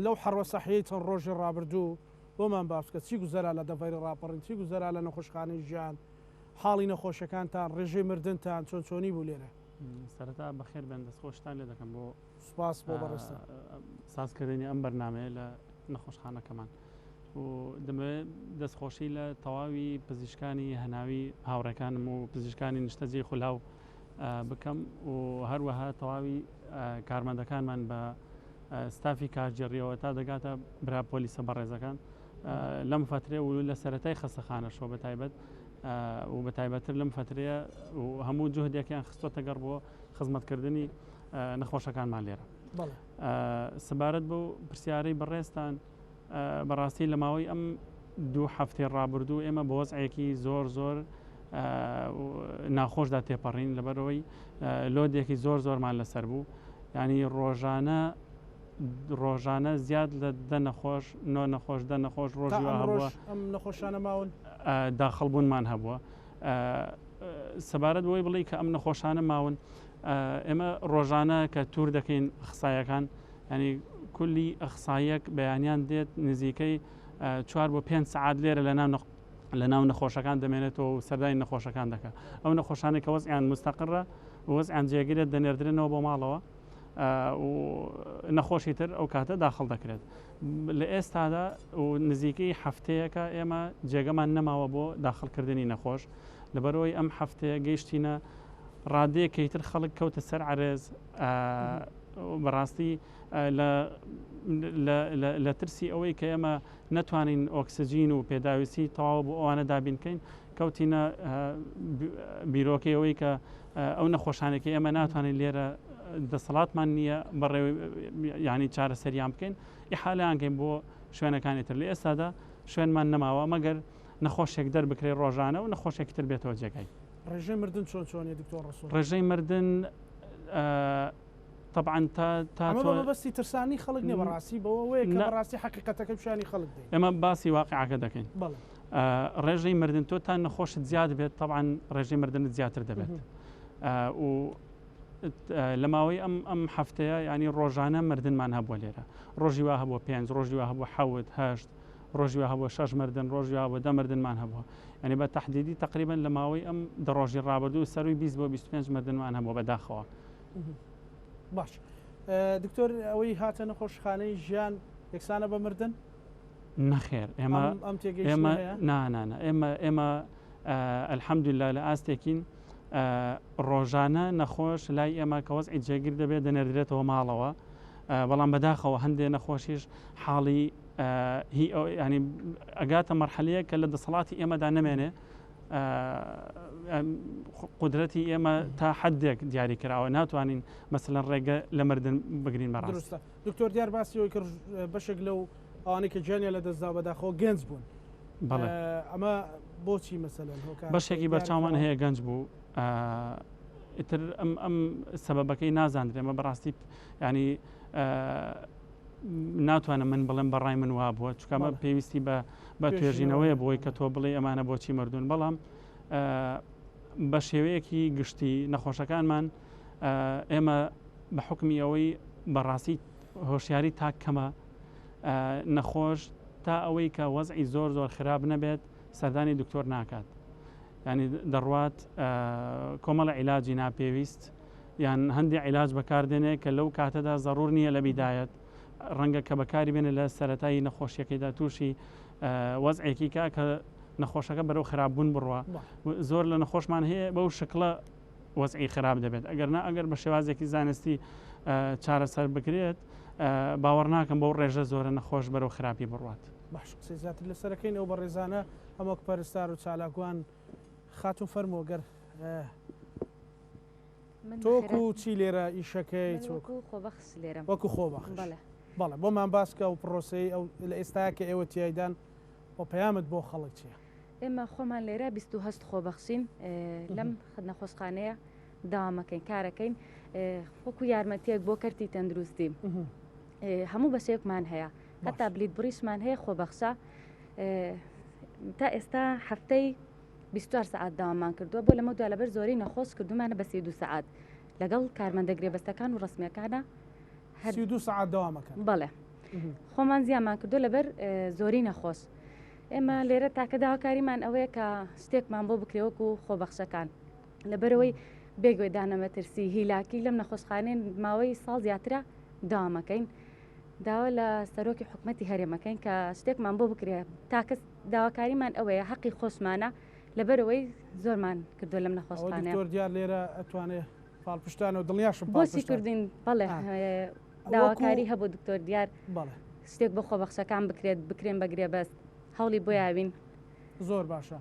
لەو حەڕە سەحیەی چەند ڕۆژی ڕابردوو بۆمان باس بکە چی گوزەرا لە دەڤەری ڕاپەڕین، چی گوزەرا لە نەخۆشخانەی ژیان، حاڵی نەخۆشەکانتان، ڕێژەی مردنتان چۆن چۆنی بوو لێرە؟ سەرەتا بەخێر بێن، دەستخۆشتان لێ دەکەم بۆ سوپاس بۆ بەڕێزتان. سازکردنی ئەم بەرنامەیە لە نەخۆشخانەکەمان و دەمەوێت دەستخۆشی لە تەواوی پزیشکانی هەناوی هاوڕێکانم و پزیشکانی نیشتەجێی خولاو بکەم و هەروەها تەواوی کارمەندەکانمان بە ستافی کارگێڕیەوە تا دەگاتە برا پۆلیسە بەڕێزەکان لەم فترێ و لە سەتای خەسەخانەشەوە بە تایبەت و بە تایبەتتر لەم فترەیە و هەموو جوهدێکیان خستۆتە گەڕ بۆ خزمەتکردنی نەخۆشەکانمان لێرە. سەبارەت بەو پرسیارەی بەڕێزتان بەڕاستی لە ماوەی ئەم دوو هەفتەی ڕابردوو ئێمە بە وەزعێکی زۆر زۆر ناخۆشدا تێپەڕین لەبەرەوەی لۆدێکی زۆر زۆرمان لەسەر بوو ینی ڕۆژانە ڕۆژانە زیاد لە دە نەخۆش نۆ نەخۆش دە نەخۆش ڕۆژی هەبووە ئەم نەخۆشانە ماون داخڵ بوونمان هەبووە سەبارەت بۆی بڵێ کە ئەم نەخۆشانە ماون ئێمە ڕۆژانە کە تور دەکەین خسایەکان ینی کولی ئەخسایەک بەیانیان دێت نزیکەی چوار بۆ پێنج سعات لێرە لە ناو لە ناو نەخۆشەکان دەمێنێتەوە و سەردانی نەخۆشەکان دەکات ئەو نەخۆشانەی کە وەزعیان مستەقڕە وەزعیان جێگرێت دەنێردرێنەوە بۆ ماڵەوە و نەخۆشی تر ئەو کاتە داخڵ دەکرێت لە ئێستادا و نزیکەی هەفتەیەکە ئێمە جێگەمان نەماوە بۆ داخڵکردنی نەخۆش لەبەرەوەی ئەم هەفتەیە گەیشتینە ڕادەیەکەی تر خەڵک کەوتە سەر عەرێز بەڕاستی لە ترسی ئەوەی کە ئێمە نەتوانین ئۆکسجین و پێداویستی تەواو بۆ ئەوانە دابین بکەین کەوتینە بیرۆکەی ئەوەی کە ئەو نەخۆشانێکی ئێمە ناتوانین لێرە دەسەڵاتمان نییە بەڕێوەی ینی چارەسەریان بکەین ئیحالیان کەین بۆ شوێنەکانی تر لە ئێستادا شوێنمان نەماوە مەگەر نەخۆشێک دەربکرێ ڕۆژانە و نەخۆشێکی تر بێتەوە جێگای. ڕێژەی مردن چۆن چۆنیە دکتۆر ڕەسوڵ؟ ڕێژەی مردن تەبعەن تا تا ئەمە بە مەبەستی ترسانی خەڵک نییە بەڕاستی بەوە ئەوەیە کە بەڕاستی حەقیقەتەکە پیشانی خەڵک دەین. ئێمە باسی واقیعەکە دەکەین. بەڵێ. ڕێژەی مردن تۆ تا نەخۆشت زیاد بێت تەبعەن ڕێژەی مردنت زیاتر دەبێت. و لە ماوەی ئەم ئەم هەفتەیە ینی ڕۆژانە مردنمان هەبووە لێرە ڕۆژی وا هەبووە پێنج ڕۆژی وا هەبوو حەوت هەشت ڕۆژی وا هەبووە شەش مردن ڕۆژی وا هەبووە دە مردنمان هەبووە یعنی بە تەحدیدی تقریبا لە ماوەی ئەم دە ڕۆژی ڕابردوو سەروی 20 بۆ 25 مردنمان هەبووە بەداخەوە. باش دکتۆر ئەوەی هاتە نەخۆشخانەی ژیان یەکسانە بە مردن؟ نەخێر ئێمە ئەم تێگەیشتنە نانانە ئێمە ئێمە الحەمدلله لە ئاستێکین ڕۆژانە نەخۆش لای ئێمە کە وەزعی جێگیر دەبێت دەنێردرێتەوە ماڵەوە بەڵام بەداخەوە هەندێ نەخۆشیش حاڵی هی ینی ئەگاتە مەرحەلەیە کە لە دەسەڵاتی ئێمەدا نەمێنێ قدرەتی ئێمە تا حدێک دیاری کراوە ناتوانین مەسەلەن ڕێگە لە مردن بگرین بەڕاستە دکتۆر دیار باسی ئەوی کرد بەشێک لەو ئەوانەی کە گیانیان لەدەستدا بەداخەوە گەنج بوون ئەمە بۆچی مەسەلەن بەشێکی بەرچاومان هەیە گەنج بوو ئیتر ئەم ئەم سەبەبەکەی نازاندرێمە بەڕاستی ینی ناتوانم من بڵێم بەڕای من وا بووە چکەمە پێویستی بە بە توێژینەوەیە بۆی کە تۆ بڵێ ئەمانە بۆچی مردوون بەڵام بە شێوەیەکی گشتی نەخۆشەکانمان ئێمە بە حکمی ئەوەی بەڕاستی هۆشیاری تاک کەمە نەخۆش تا ئەوەی کە وەزعی زۆر زۆر خراپ نەبێت سەردانی دکتۆر ناکات ینی دەڕوات کۆمەڵە عیلاجی ناپێویست یان هەندێ عیلاج بەکاردێنێ کە لەو کاتەدا زەڕور نییە لە بیدایەت ڕەنگە کە بەکاری بێنێ لە سەتایی نەخۆشیەکەیدا تووشی وەزعێکی کا کە نەخۆشەکە بەرەو خراپبوون بڕوە زۆر لە نەخۆشمان هەیە بەو شکڵە وەزعی خراپ دەبێت ئەگەر نا ئەگەر بە شێوازێکی زانستی چارەسەر بکرێت باوەڕ ناکەم بەو ڕێژە زۆرە نەخۆش بەرەو خراپی بڕوات. باش قسەی زیاتر لەسەرەکەین ئەو بەڕێزانە هەم وەک پەرستار و چالاکوان خاتون فەرموو گەر تۆکو چی لێرە ئیشەکەی وەکو خۆبەخش لێرەم وەکو خۆبەخش بەڵێ بەڵێ بۆمان باسکە ئەو پرۆسەی ئەو لە ئێستا کە ئێوە تیایدان و پەیامت بۆ خەڵک چییە؟ ئێمە خۆمان لێرە 28 خۆبەخشین لەم نەخۆشخانەیە داوامەکەین کارەکەین وەکو یارمەتیەک بۆ کەرتی تەندروستی هەموو بەشێکمان هەیە هەتا بلیت بڕیشمان هەیە خۆبەخشە تا ئێستا هەفتەی 24 سعات داوامان کردووە بۆ لەمە دو لەبەر زۆری نەخۆش کردومانە بە 32 سعات لەگەڵ کارمەندە گرێبەستەکان و ڕسمیەکانە هەر دو سعات داوامەکەن بەڵێ خۆمان زیامان کردو لەبەر زۆری نەخۆش ئێمە لێرە تاکە داواکاریمان ئەوەیە کە شتێکمان بۆ بکرێ وەکو خۆبەخشەکان لەبەرەوەی بێگوێدانە مەترسی هیلاکی لەم نەخۆشخانەیە ماوەی ساڵ زیاترە داوامەکەین داوا لە سەرۆکی حکومەتی هەرێمەکەین کە شتێکمان بۆ بکرێ تاکە داواکاریمان ئەوەیە حەقی خۆشمانە لەبەرەوەی زۆرمان کردو لەم نەخۆشخانەیە دکتۆر دیار لێرە ئەتوانێ پاڵپشتانە و دڵنیاشم بۆچی کردین بەڵێ داواکاری هەبوو دکتۆر دیار شتێک بۆ خۆبەخشەکان بکرێت بکرێن بە گرێبەست هەوڵی بۆ یاوین. زۆر باشە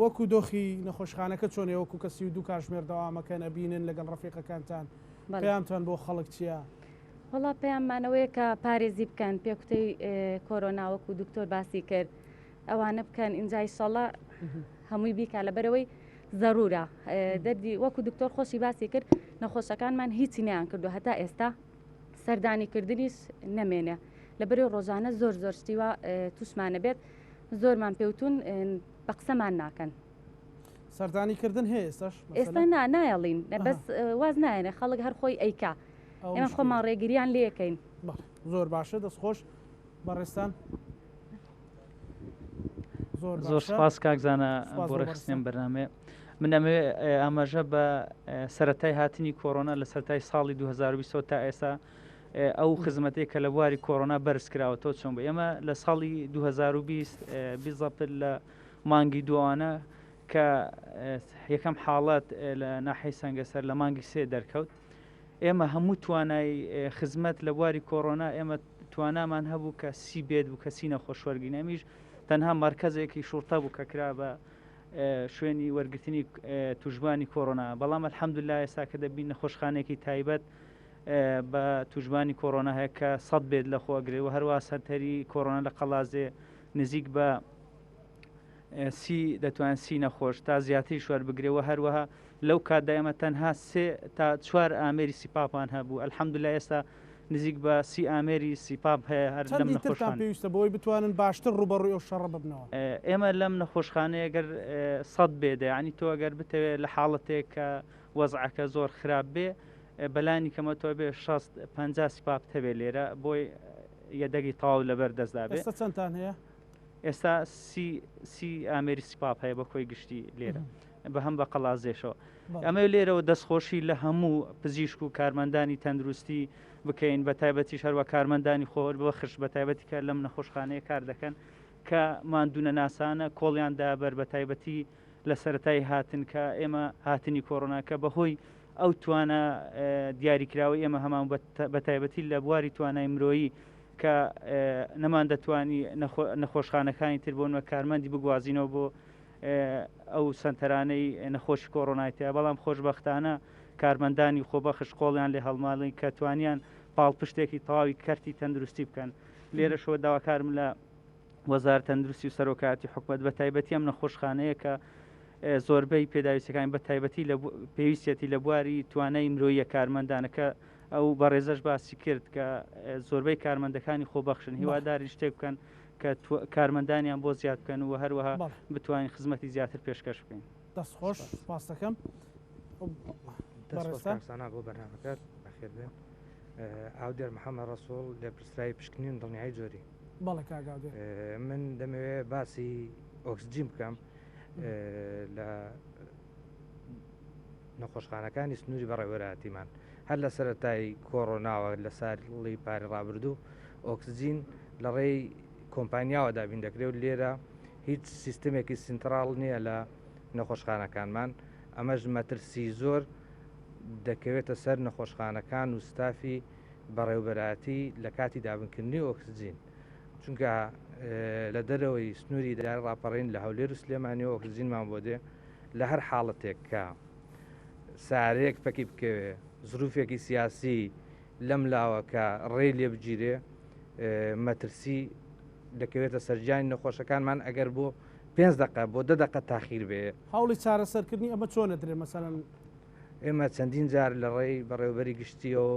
وەکو دۆخی نەخۆشخانەکە چۆنە وەکو کە 32 کاژمێر دەوامەکەن ئەبینن لەگەڵ ڕەفیقەکانتان پەیامتان بۆ خەڵک چییە؟ وەڵا پەیاممانەوەیە کە پارێزی بکەن پێکوتەی کۆرۆنا وەکو دکتۆر باسی کرد. ئەوانە بکەن ئینجا ئیشەڵا هەمووی بیکا لەبەرەوەی زەرورە دەردی وەکو دکتۆر خۆشی باسی کرد نەخۆشەکانمان هیچی نیان کردو هەتا ئێستا سەردانی کردنیش نەمێنێ لەبەری ڕۆژانە زۆر زۆر شتیوە توشمانە بێت زۆرمان پێوتون بە قسەمان ناکەن. سەردانی کردن هەیە ئێستاش ئێستا نا نایەڵین بەس واز نایەنێ خەڵک هەر خۆی ئەیکا ئێمە خۆمان ڕێگریان لەکەین زۆر باشە دەست خۆش بەڕێستان زۆر سپاس کاک زانا بۆ ڕێکخستنی ئەم بەرنامەیە. من ئەمەوێ ئاماژە بە سەرەتای هاتنی کۆرۆنا لە سەرەتای ساڵی 2020 تا ئێستا ئەو خزمەتێک کە لە بواری کۆرۆنا بەرز کراوەتەوە چۆن بوو ئێمە لە ساڵی 2020 بیزەپت لە مانگی دووانە کە یەکەم حاڵەت لە ناحیەی سەنگەسەر لە مانگی سێ دەرکەوت ئێمە هەموو توانای خزمەت لە بواری کۆرۆنا ئێمە توانامان هەبوو کە سی bed بوو کە سی نەخۆش وەرگین ئەمیش تەنها مەرکەزێکی شوڕتە بوو کە کرا بە شوێنی وەرگرتنی توشبوانی کۆرۆنا بەڵام الحمدلله ئێستا کە دەبین نەخۆشخانێکی تایبەت بە توشبوانی کۆرۆنا هەیە کە سەد bed لە خۆ ئەگرێ و هەروە سەنتەری کۆرۆنا لە قەڵازێ نزیک بە سی دەتوان سی نەخۆش تا زیاتریش وەربگرێ و هەروەها لەو کاتدا ئێمە تەنها سێ تا چوار ئامێری CPAP مان هەبوو الحمدللە ئێستا نزیک بە سی ئامێری CPAP هەیە هەر لەم چەندی ترتان نەخۆشخانە. پێویستە بۆی بتوانن باشتر ڕووبەڕووی ئەو شەڕە ببنەوە؟ ئێمە لەم نەخۆشخانەیە گەر سەد bed ە یانی تۆ ئەگەر بتەوێ لە حاڵەتێک کە وەزعەکە زۆر خراپ بێ بەلانی کەمە تۆ بێ 60 50 CPAP هەبێ لێرە بۆی یەدەگی تەواو لەبەر دەستدا بێ. ئێستا چەندتان هەیە؟ ئێستا سی سی ئامێری CPAP هەیە بە کۆی گشتی لێرە بە هەم بە قەڵازێشەوە ئەمە لێرەوە دەستخۆشی لە هەموو پزیشک و کارمەندانی تەندروستی بکەین بە تایبەتیش هەروە کارمەندانی خۆر بەخش بە تایبەتی کە لەم نەخۆشخانەیە کار دەکەن کە ماندوونە ناسانە کۆڵیان دابەر بە تایبەتی لە سەتای هاتن کە ئێمە هاتنی کۆرۆناکە بەهۆی ئەو توانا دیاریکراوەی ئێمە هەمان بە تایبەتی لە بواری توانای مرۆیی کە نەماندەتوانی نەخۆشخانەکانی تر بۆنمە کارمەندی بگوازینەوە بۆ ئەو سەنتەرانەی نەخۆشی کۆرۆنای تیا بەڵام خۆشبەختانە کارمەندانی خۆبەخش قۆڵیان لێ هەڵماڵین کە توانیان پاڵپشتێکی تەواوی کەرتی تەندروستی بکەن لێرەشەوە داواکارم لە وەزارەت تەندروستی و سەرۆکایەتی حکومەت بە تایبەتی ئەم نەخۆشخانەیە کە زۆربەی پێداویستەکانی بە تایبەتی لە پێویستیەتی لە بواری توانای مرۆیە کارمەندانەکە ئەو بەڕێزەش باسی کرد کە زۆربەی کارمەندەکانی خۆبەخشن هیوادارین شتێک بکەن کە کارمەندانیان بۆ زیاد بکەن و هەروەها بتوانین خزمەتی زیاتر پێشکەش بکەین. دەست خۆش سپاس دەکەم. سانا بۆ بەرنامەکەت بەخێر بێن. ئاودێر محەممەد ڕەسوڵ لێپرسراوی پشکنین دڵنیایی جۆری. بەڵێ کاک ئاودێر. من دەمەوێت باسی ئۆکسجین بکەم لە نەخۆشخانەکانی سنووری بەڕێوەبەرایەتیمان هەر لە سەرەتای کۆرۆناوە لە ساڵی پاری ڕابردوو ئۆکسجین لە ڕێی کۆمپانیاوە دابین دەکرێت و لێرە هیچ سیستمێکی سینتراڵ نییە لە نەخۆشخانەکانمان ئەمەش مەترسی زۆر دەکەوێتە سەر نەخۆشخانەکان و ستافی بەڕێوبەرایەتی لە کاتی دابینکردنی ئۆکسجین چونکە لە دەرەوەی سنووری ئیدارەی ڕاپەڕین لە هەولێر و سلێمانیەوە ئۆکسجینمان بۆ دێ لە هەر حاڵەتێک کە سارەیەک پەکی بکەوێ زروفێکی سیاسی لەم لاوە کە ڕێی لێ بگیرێ مەترسی دەکەوێتە سەرگیانی نەخۆشەکانمان ئەگەر بۆ پێنج دقە بۆ دە دقە تاخیر بێ. هەوڵی چارەسەرکردنی ئەمە چۆن ئەدرێ مەسەلەن؟ ئێمە چەندین جار لە ڕێی بەڕێوەبەری گشتیەوە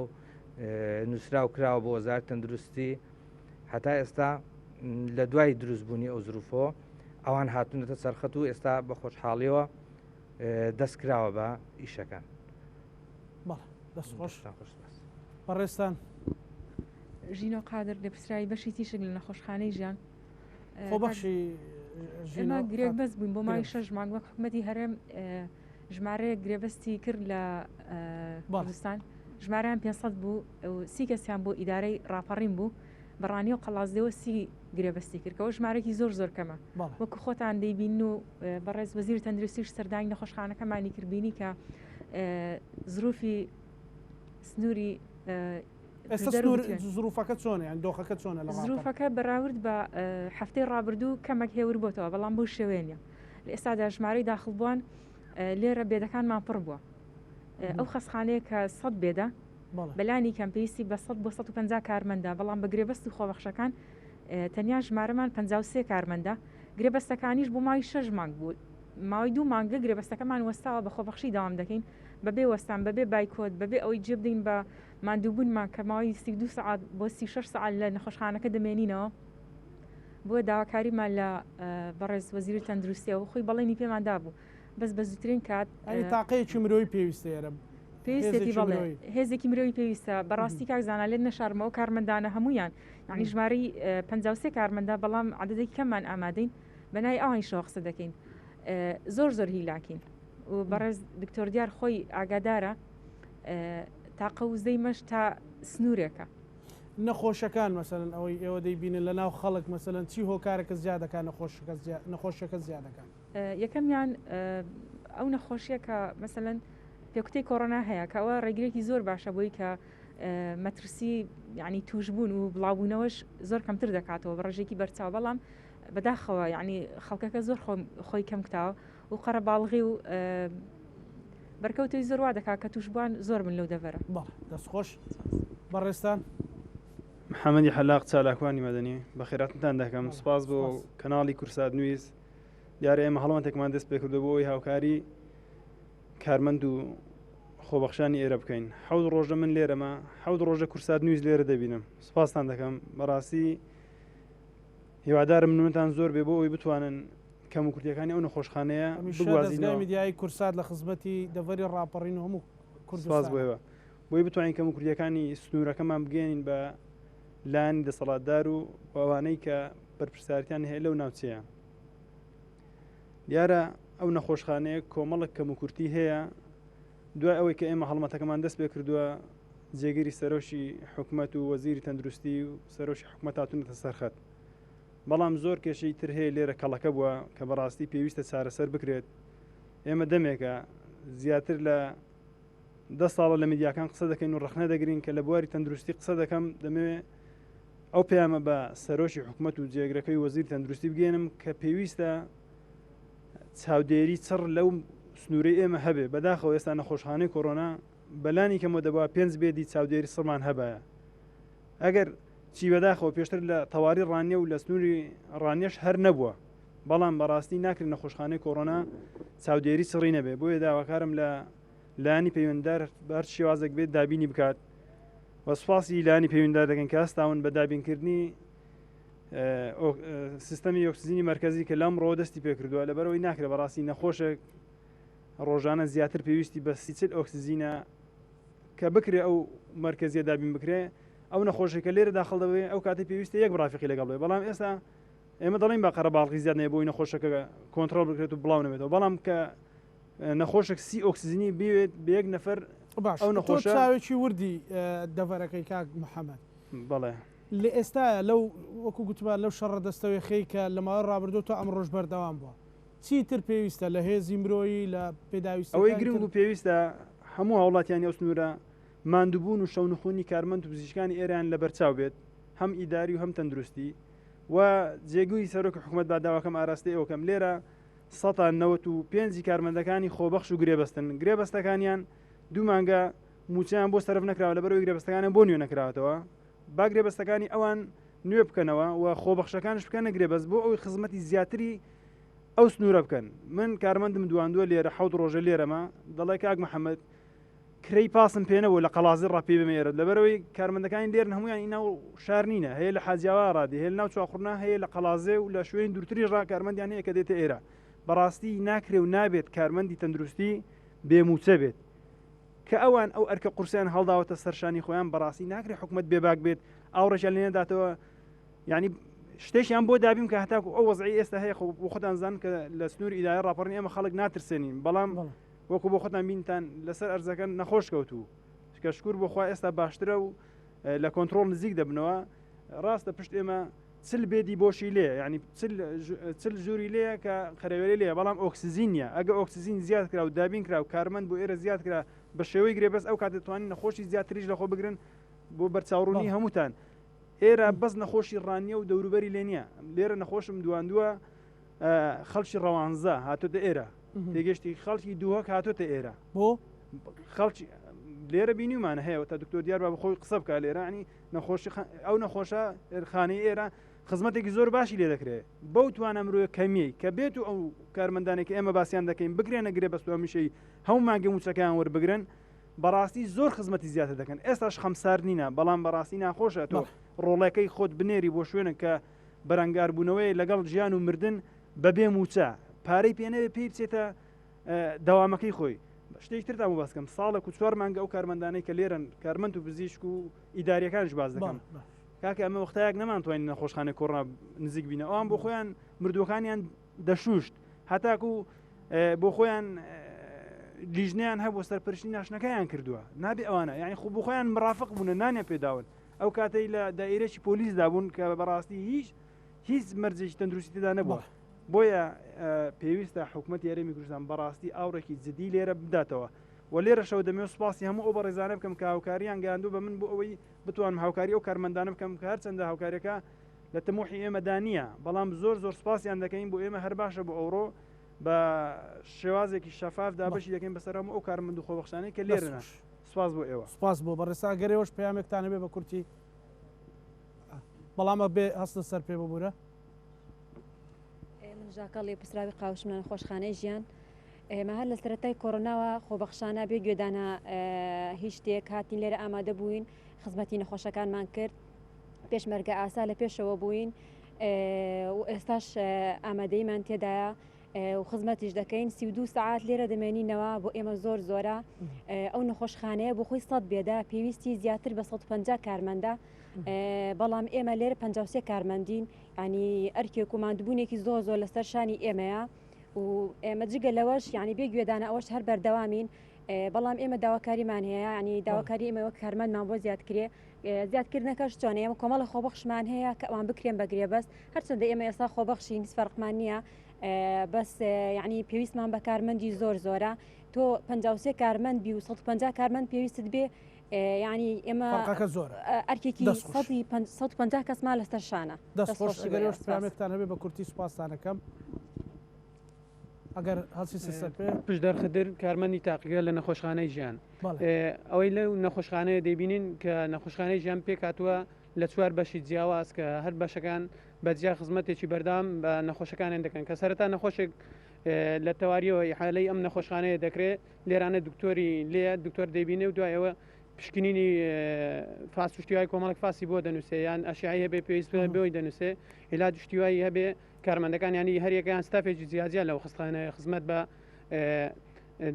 نووسراو کراوە بۆ وەزارەتی تەندروستی هەتا ئێستا لە دوای دروستبوونی ئەو زروفەوە ئەوان هاتوونەتە سەرخەت و ئێستا بە خۆشحاڵیەوە دەست کراوە بە ئیشەکان. بەڵێ دەست خۆش بەڕێزتان. ژینۆ قادر لێپرسراوی بەشی تیشک لە نەخۆشخانەی ژیان. خۆبەخشی ئێمە گرێبەست بووین بۆ ماوەی شەش مانگ وەک حکومەتی هەرێم ژمارەیەک گرێبەستی کرد لە کوردستان ژمارەیان 500 بوو و سی کەسیان بۆ ئیدارەی ڕاپەڕین بوو بە ڕانیە و قەڵازدەوە سی گرێبەستی کرد کەەوە ژمارەێکی زۆر زۆر کەمە وەکو خۆتان دەیبین و بەڕێز وەزیر تەندروستیش سەردانی نەخۆشخانەکەمانی کردبینی کە زروفی سنووری ئێستا زروفەکە چۆنە یان دۆخەکە چۆنە لە زروفەکە بەراورد بە هەفتەی ڕابردوو کەمەک هێور بۆتەوە بەڵام بەو شێوەیە نیە لە ئێستادا ژمارەی داخڵبووان لێرە bed ەکانمان پڕ بووە ئەو خەستخانەیە کە 100 bed ە بەلانی کەم پێویستی بە 100 بۆ 150 کارمەندە بەڵام بە گرێبەست و خۆبەخشەکان تەنیا ژمارەمان 53 کارمەندە. گرێبەستەکانیش بۆ ماوەی شەش مانگ بوو ماوەی دوو مانگە گرێبەستەکەمان وەستاوە بە خۆبەخشی دەوام دەکەین بەبێ وەستان بەبێ بایکۆت بەبێ ئەوەی جێ بدەین بە ماندووبوونمان کە ماوەی 32 سەعات بۆ 36 سەعات لە نەخۆشخانەکە دەمێنینەوە بۆیە داواکاریمان لە بەڕێز وەزیری تەندروستیەوە خۆی بەڵێنی پێمان دابوو بەس بە زووترین کات ئەی تاقەیەکی مرۆیی پێویستە ئێرە پێویستێتی بەڵێ هێزێکی مرۆیی پێویستە بەڕاستی کاک زانا لێت نەشارمەوە کارمەندانە هەمویان یعنی ژمارەی 53 کارمەندە بەڵام عددێکی کەممان ئامادەین بە ناوی ئەوانیشەوە قسە دەکەین زۆر زۆر هیلاکین و بەڕێز دکتۆر دیار خۆی ئاگادارە تاقە وزەی مەش تا سنوورێکە. نەخۆشەکان مەسەلەن ئەوەی ئێوە دەیبینن لە ناو خەڵک مەسەلەن چی هۆکارەکە زیاد دەکات نەخۆشەکە نەخۆشیەکە زیاد دەکات؟ یەکەمیان ئەو نەخۆشیە کە مەسەلەن پێکوتەی کۆرۆنا هەیە کە ئەوە ڕێگرێکی زۆر باشە بۆی کە مەترسی یعنی توشبوون و بڵاوبوونەوەش زۆر کەمتر دەکاتەوە بە ڕێژێکی بەرچاو بەڵام بەداخەوە یعنی خەڵکەکە زۆر خۆی کەم کتاوە و قەرەباڵغی و بەرکەوتەی زۆر وا دەکات کە توشبووان زۆر بن لەو دەڤەرە. بەڵێ دەست خۆش بەڕێزتان. محەمەدی حەلاق چالاکوانی مەدەنی بەخێراتنتان دەکەم سپاس بۆ کەناڵی کورسات نویز دیارە ئێمە هەڵمەتێکمان دەست پێکردو بۆ ئەوی هاوکاری کارمەند و خۆبەخشانی ئێرە بکەین حەوت ڕۆژە من لێرەمە حەوت ڕۆژە کورسات نویز لێرە دەبینم سپاستان دەکەم بەڕاستی هیوادارم نمونەتان زۆر بێ بۆ ئەوەی بتوانن کەموکورتیەکانی ئەو نەخۆشخانەیە هەمیشە دەزگای بگوازینەوە. میدیایی کورسات لە خزمەتی دەڤەری ڕاپەڕین و هەموو سپاس بۆ کوردستانە. ئێوە. بۆی بتوانین کەموکورتیەکانی سنوورەکەمان بگەیەنین بە لایەنی دەسەڵاتدار و ئەوانەی کە بەرپرسیارەتیان هەیە لەو ناوچەیە. دیارە ئەو نەخۆشخانەیە کۆمەڵک کەموکورتی هەیە دوای ئەوەی کە ئێمە هەڵمەتەکەمان دەست پێ کردووە جێگیری سەرۆکی حکومەت و وەزیری تەندروستی و سەرۆکی حکومەت هاتوونەتە سەرخەت بەڵام زۆر کێشەی تر هەیە لێرە کەڵەکە بووە کە بەڕاستی پێویستە چارەسەر بکرێت ئێمە دەمێکە زیاتر لە دە ساڵە لە میدیاکان قسە دەکەین و ڕەخنە دەگرین کە لە بواری تەندروستی قسە دەکەم دەمەوێ ئەو پەیامە بە سەرۆکی حکومەت و جێگرەکەی وەزیر تەندروستی بگەێنم کە پێویستە چاودێری چڕ لەو سنوورەی ئێمە هەبێ بەداخەوە ئێستا نەخۆشخانەی کۆرۆنا بەلانی کەمەوە دەبوا پێنج بێدی چاودێری سڕمان هەبایە ئەگەر چی بەداخەوە پێشتر لە تەواری ڕانیە و لە سنووری ڕانیەش هەر نەبووە بەڵام بەڕاستی ناکرێت نەخۆشخانەی کۆرۆنا چاودێری چڕی نەبێ بۆیە داواکارم لە لایەنی پەیوەنددار بە هەر شێوازێک بێت دابینی بکات و سوپاسی لایەنی پەیوەنددار دەکەن کە هەستاون بە دابینکردنی سیستەمی ئۆکسجینی مەرکەزی کە لەم ڕۆ دەستی پێکردووە لەبەرەوەی ناکرێت بەڕاستی نەخۆشێک ڕۆژانە زیاتر پێویستی بە سیچل ئۆکسجینە کە بکرێ ئەو مەرکەزیە دابین بکرێ ئەو نەخۆشێکە لێرە داخل دەبێ ئەو کاتی پێویستە یەک ڕافقی لەگەڵ بێ بەڵام ئێستا ئێمە دەڵێن بە قەرەباڵغی زیاد نەیە بۆی نەخۆشەکە کۆنترۆل بکرێت و بڵاو نەبێتەوە بەڵام کە نەخۆشێک سی ئۆکسجینی بوێت بە یەک نەفەر باش ئەو نەخۆشە چاوێکی وردی دەڤەرەکەی کاک محەممەد بەڵێ لە ئێستایا لەو وەکو گوتمان لەو شەڕە دەستەوێخەی کە لە ماوەی ڕابردوو تا ئەمڕۆش بەردەوام بووە چی تر پێویستە لە هێزی مرۆیی لە ئەوەی پێداویستیەکانی گرنگ تر؟ و پێویستە هەموو هاوڵاتیانی ئەو سنوورە ماندووبوون و شەونخونی کارمەند و پزیشکانی ئێرەیان لەبەرچاو بێت هەم ئیداری و هەم تەندروستی و جێگری سەرۆکی حکومەت با داواکەم ئاراستەی ئەوکەم لێرە سەتا 95 کارمەندەکانی خۆبەخش و گرێبەستن گرێبەستەکانیان دوو مانگە مووچەیان بۆ سەرف نەکراوە لەبەرئەوەی گرێبەستەکانیان بۆ نوێ نەکراوەتەوە با گرێبەستەکانی ئەوان نوێ بکەنەوە و خۆبەخشەکانش بکەنە گرێبەست بۆ ئەوی خزمەتی زیاتری ئەو سنوورە بکەن من کارمەندم دواندووە لێرە حەوت ڕۆژە لێرەمە دەڵێ کاک محەممەد کرەی پاسم پێ نەبوو لە قەڵازی ڕاپی بمێرت لەبەرەوەی کارمەندەکانی لێرن هەمویان ئینا و شار نینە هەیە لە حاجیاوا ڕادی هەیە ناو چواخورنا هەیە لە قەڵازێ و لە شوێنی دوورتری ڕا کارمەندیان هەیە کە دێتە ئێرە بەڕاستی ناکرێ و نابێت کارمەندی تەندروستی بێ مووچە بێت کە ئەوان ئەو ئەرکە قورسیان هەڵداوەتە سەرشانی خۆیان بەڕاستی ناکرێت حکومت بێباک بێت ئاوڕێکیان لێ نەداتەوە یعنی شتێکیان بۆ دابین کە هەتاکو ئەو وەزعی ئێستا هەیە خۆ بۆ خۆتان زان کە لە سنوور ئیدارە ڕاپەڕین ئێمە خەڵک ناترسێنین بەڵام وەکو بۆ خۆتان بینتان لەسەر ئەرزەکە نەخۆش کەوتوو کە شکور بۆ خوا ئێستا باشترە و لە کۆنتترۆل نزیک دەبنەوە ڕاستە پشت ئێمە چل bed ی بۆشی لێ ینی چل ژووری لێیە کە قەرەوێرەی لێیە بەڵام ئۆکسزین نییە ئەگە ئۆکسزین زیاد کرا و دابین کرا و کارمەند بۆ ئێرە زیاد کرا بە شێوەی گرێبەست ئەو کات دەتوانین نەخۆشی زیاتریش لەخۆ بگرن بۆ بەرچاوڕوونی هەمووتان ئێرە بەس نەخۆشی ڕانیە و دەوروبەری لێ نییە لێرە نەخۆشم دواندووە خەڵکی ڕەوانزە هاتۆتە ئێرە تێگەشتی خەڵکی دووهک هاتۆتە ئێرە بۆ خەڵکی لێرە بینیومانە هەیە تا دکتۆر دیار با بخۆی قسە بکە لێرە ینی نەخۆشی ئەو نەخۆشە خانەی ئێرە خزمەتێکی زۆر باشی لێ دەکرێت بەو توانە مرۆیە کەمیەی کە بێت و ئەو کارمەندانێک ئێمە باسییان دەکەین بگرێنە گرێ بەست هەمیشەی هەموو مانگە موچەکەیان وەربگرن بەڕاستی زۆر خزمەتی زیاتر دەکەن ئێستاش خەمسارد نینە بەڵام بەڕاستی ناخۆشە تۆ ڕۆڵەکەی خۆت بنێری بۆ شوێنێک کە بەرەنگاربوونەوەی لەگەڵ ژیان و مردن بەبێ موچە پارەی پێنەوێ پێی بچێتە دەوامەکەی خۆی شتێک ترتان بۆ باسکەم ساڵێک و چوار مانگە ئەو کارمەندانەی کە لێرن کارمەند و پزیشک و ئیداریەکانش باز دەکەم کاکە ئەمە وەختایەک نەمانتوانین نەخۆشخانەی کۆرۆنا نزیک بینە ئەوان بۆ خۆیان مردووەکانیان دەشوشت هەتاکو بۆ خۆیان لیژنیان هەبوو سەرپەرشتی ناشنەکەیان کردووە نابێ ئەوانە یعنی خۆ بۆ خۆیان مرافق بوونە نانیان پێداون ئەو کاتەی لە دایرەی پۆلیسدا بوون کە بەڕاستی هیچ هیچ مەرجێکی تەندروستی تێدا نەبووە بۆیە پێویستە حکوومەت یاریمی کوردستان بەڕاستی ئاوڕێکی جدی لێرە بداتەوە و لێرەشەوە دەمێ سوپاسی هەموو ئەو بەڕێزانە بکەم کە هاوکاریان گەیاندوو بە من بۆ ئەوەی بتوانم هاوکاری ئەو کارمەندانە بکەم کە هەرچەندە هاوکاریەکە لە تموحی ئێمەدا نییە بەڵام زۆر زۆر سوپاسیان دەکەین بۆ ئێمە هەر باشە بۆ ئەوڕۆ بە شێوازێکی شەفاف دابەشی دەکەین بەسەر هەموو ئەو کارمەند و خۆبەخشانەی کە لێرەن سوپاس بۆ ئێوە. سوپاس بۆ بەڕێزتان ئەگەر ئێوەش پەیامێکتان هەبێ بە کورتی بەڵام ئەبێ هەستن سەر پێ ببورە. من ژاکەڵ لێپرسراوی قاوشم لە نەخۆشخانەی ژیان. ئێمە هەر لە سەرەتای کۆرۆناوە خۆبەخشانە بێ گوێدانە هیچ شتێک هاتین لێرە ئامادە بووین خزمەتی نەخۆشەکانمان کرد پێشمەرگە ئاسا لە پێشەوە بووین و ئێستاش ئامادەیمان تێدایە و خزمەتیش دەکەین 32 سعات لێرە دەمێنینەوە بۆ ئێمە زۆر زۆرە ئەو نەخۆشخانەیە بۆ خۆی سەد بێدا پێویستی زیاتر بە 150 کارمەندە بەڵام ئێمە لێرە 53 کارمەندین ینی ئەرکێک و ماندووبوونێکی زۆر زۆر لەسەر شانی ئێمەیە و ئێمە جگە لەوەش یعنی بێ گوێدانە ئەوەش هەر بەردەوامین بەڵام ئێمە داواکاریمان هەیە ینی داواکاری ئێمە وەک کارمەندمان بۆ زیاد کرێ زیادکردنەکەش چۆن ئێمە کۆمەڵە خۆبەخشمان هەیە کە ئەوان بکرێن بە گرێبەست هەرچەندە ئێمە ئێستا خۆبەخشین هیچ فەرقمان نییە بەس یعنی پێویستمان بە کارمەندی زۆر زۆرە تۆ 53 کارمەند بی و 150 کارمەند پێویستت بێ یعنی ئێمە زۆر ئەرکێکی 150 کەسمان لەسەر شانە دەست خۆش ئەگەر ئێوەش پەیامێکتان هەبێ بە کورتی سوپاستان ئەکەم ئەگەر هەڵسی سەر پێ. پشدەر خدر کارمەندی تاقیگە لە نەخۆشخانەی ژیان ئەوەی لەو نەخۆشخانەیە دەیبینین کە نەخۆشخانەی ژیان پێکهاتووە لە چوار بەشی جیاواز کە هەر بەشەکان بە جیا خزمەتێکی بەردەوام بە نەخۆشەکانیان دەکەن کە سەرەتا نەخۆشێک لە تەواریەوە ئیحالەی ئەم نەخۆشخانەیە دەکرێت لێرانە دکتۆری لێ دکتۆر دەیبینێ و دوای ئەوە پشکنینی فاس و شتیوای کۆمەڵک فاسی بۆ دەنووسێ یان ئەشعی هەبێ پێویست بۆی دەنووسێ عیلاج شتیوایی هەبێ کارمەندەکان ینی هەریەکەیان ستافێکی جیاجیا لەو خستانە خزمەت بە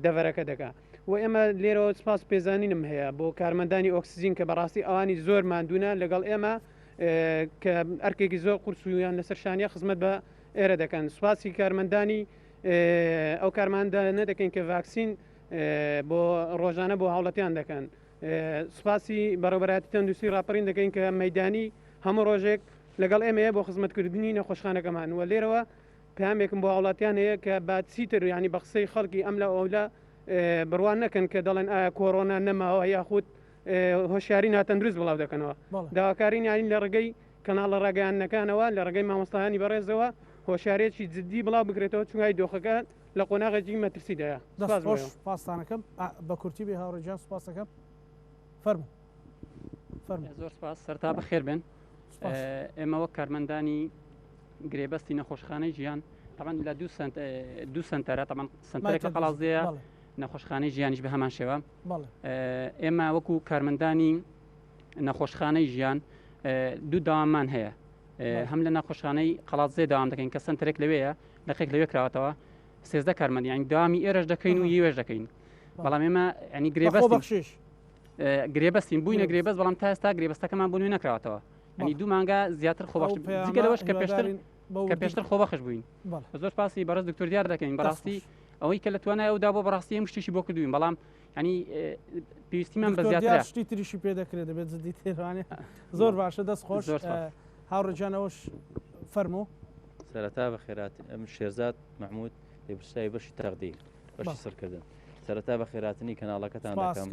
دەڤەرەکە دەکا و ئێمە لێرەوە سپاس پێزانینم هەیە بۆ کارمەندانی ئۆکسجین کە بەڕاستی ئەوانی زۆر ماندوونە لەگەڵ ئێمە کە ئەرکێکی زۆر قورسویان لەسەر شانیە خزمەت بە ئێرە دەکەن سوپاسی کارمەندانی ئەو کارماندانە دەکەین کە ڤاکسین بۆ ڕۆژانە بۆ هاوڵەتیان دەکەن سوپاسی بەڕێوەبەرایەتی تەندروستی ڕاپەڕین دەکەین کە مەدانی هەموو ڕۆژێک لەگەڵ ئێمەیە بۆ خزمەتکردنی نەخۆشخانەکەمان و لێرەوە پامێکم بۆ هاوڵاتیان هەیە کە با چیتر ینی بە قسەی خەڵکی ئەم لە ئەولا بڕوان نەکەن کە دەڵێن ئایا کۆرۆنا نەماوە یاخود هۆشیاری ناتەندروست بڵاو دەکەنەوە داواکارین یانی لە ڕێگەی کەناڵە ڕاگەیاندنەکانەوە لە ڕێگەی مامۆستایانی بەڕێزەوە هۆشیارێکی جددی بڵاو بکرێتەوە چونگای دۆخەکە لە قۆناغێکی مەترسیدایە. دەست خۆش سوپاستانەکەم بە کورتی بێ هاوڕێ گیان سوپاستەکەم فەرموو فەرموو. زۆر سپاس سەرتا بەخێر بێن ئێمە وەک کارمەندانی گرێبەستی نەخۆشخانەی ژیان تەبعەن لە دوو سنت دوو سنتەرە تەبعەن سنتەرێک لە قەڵازدەیە نەخۆشخانەی ژیانیش بە هەمان شێوە ئێمە وەکو کارمەندانی نەخۆشخانەی ژیان دوو داوامان هەیە هەم لە نەخۆشخانەی قەڵادزێ داوام دەکەین کە سنتەرێک لەوەیە لقێک لەوێ کراوەتەوە سێزدە کارمەند یانی داوامی ئێرەش دەکەین و یوێش دەکەین بەڵام ئێمە ینی گرێبەست گرێبەستین بووینە گرێبەست بەڵام تا ئێستا گرێبەستەکەمان بۆ نوێ نەکراوەتەوە ینی دوو مانگا زیاتر خۆبەخش جگە لەوەش کە پێشتر کە پێشتر خۆبەخش بووین زۆر پاسی بەڕێز دکتۆر دیار دەکەین بەڕاستی ئەوەی کە لە توانای ئەودا بۆ بەڕاستی ئەم شتیشی بۆ کردوین بەڵام ینی پێویستیمان بە زیاتر شتی تریشی پێ دەکرێت دەبێت جدی تێوانێ زۆر باشە دەست خۆش هاوڕێجانەوەش فەرموو سەرەتا بە خێرات ئەم شێرزاد مححمود لێپرسراوی بەشی تەغدیر بەشی سڕکردن سەرەتا بە خێراتنی کەناڵەکەتان دەکەم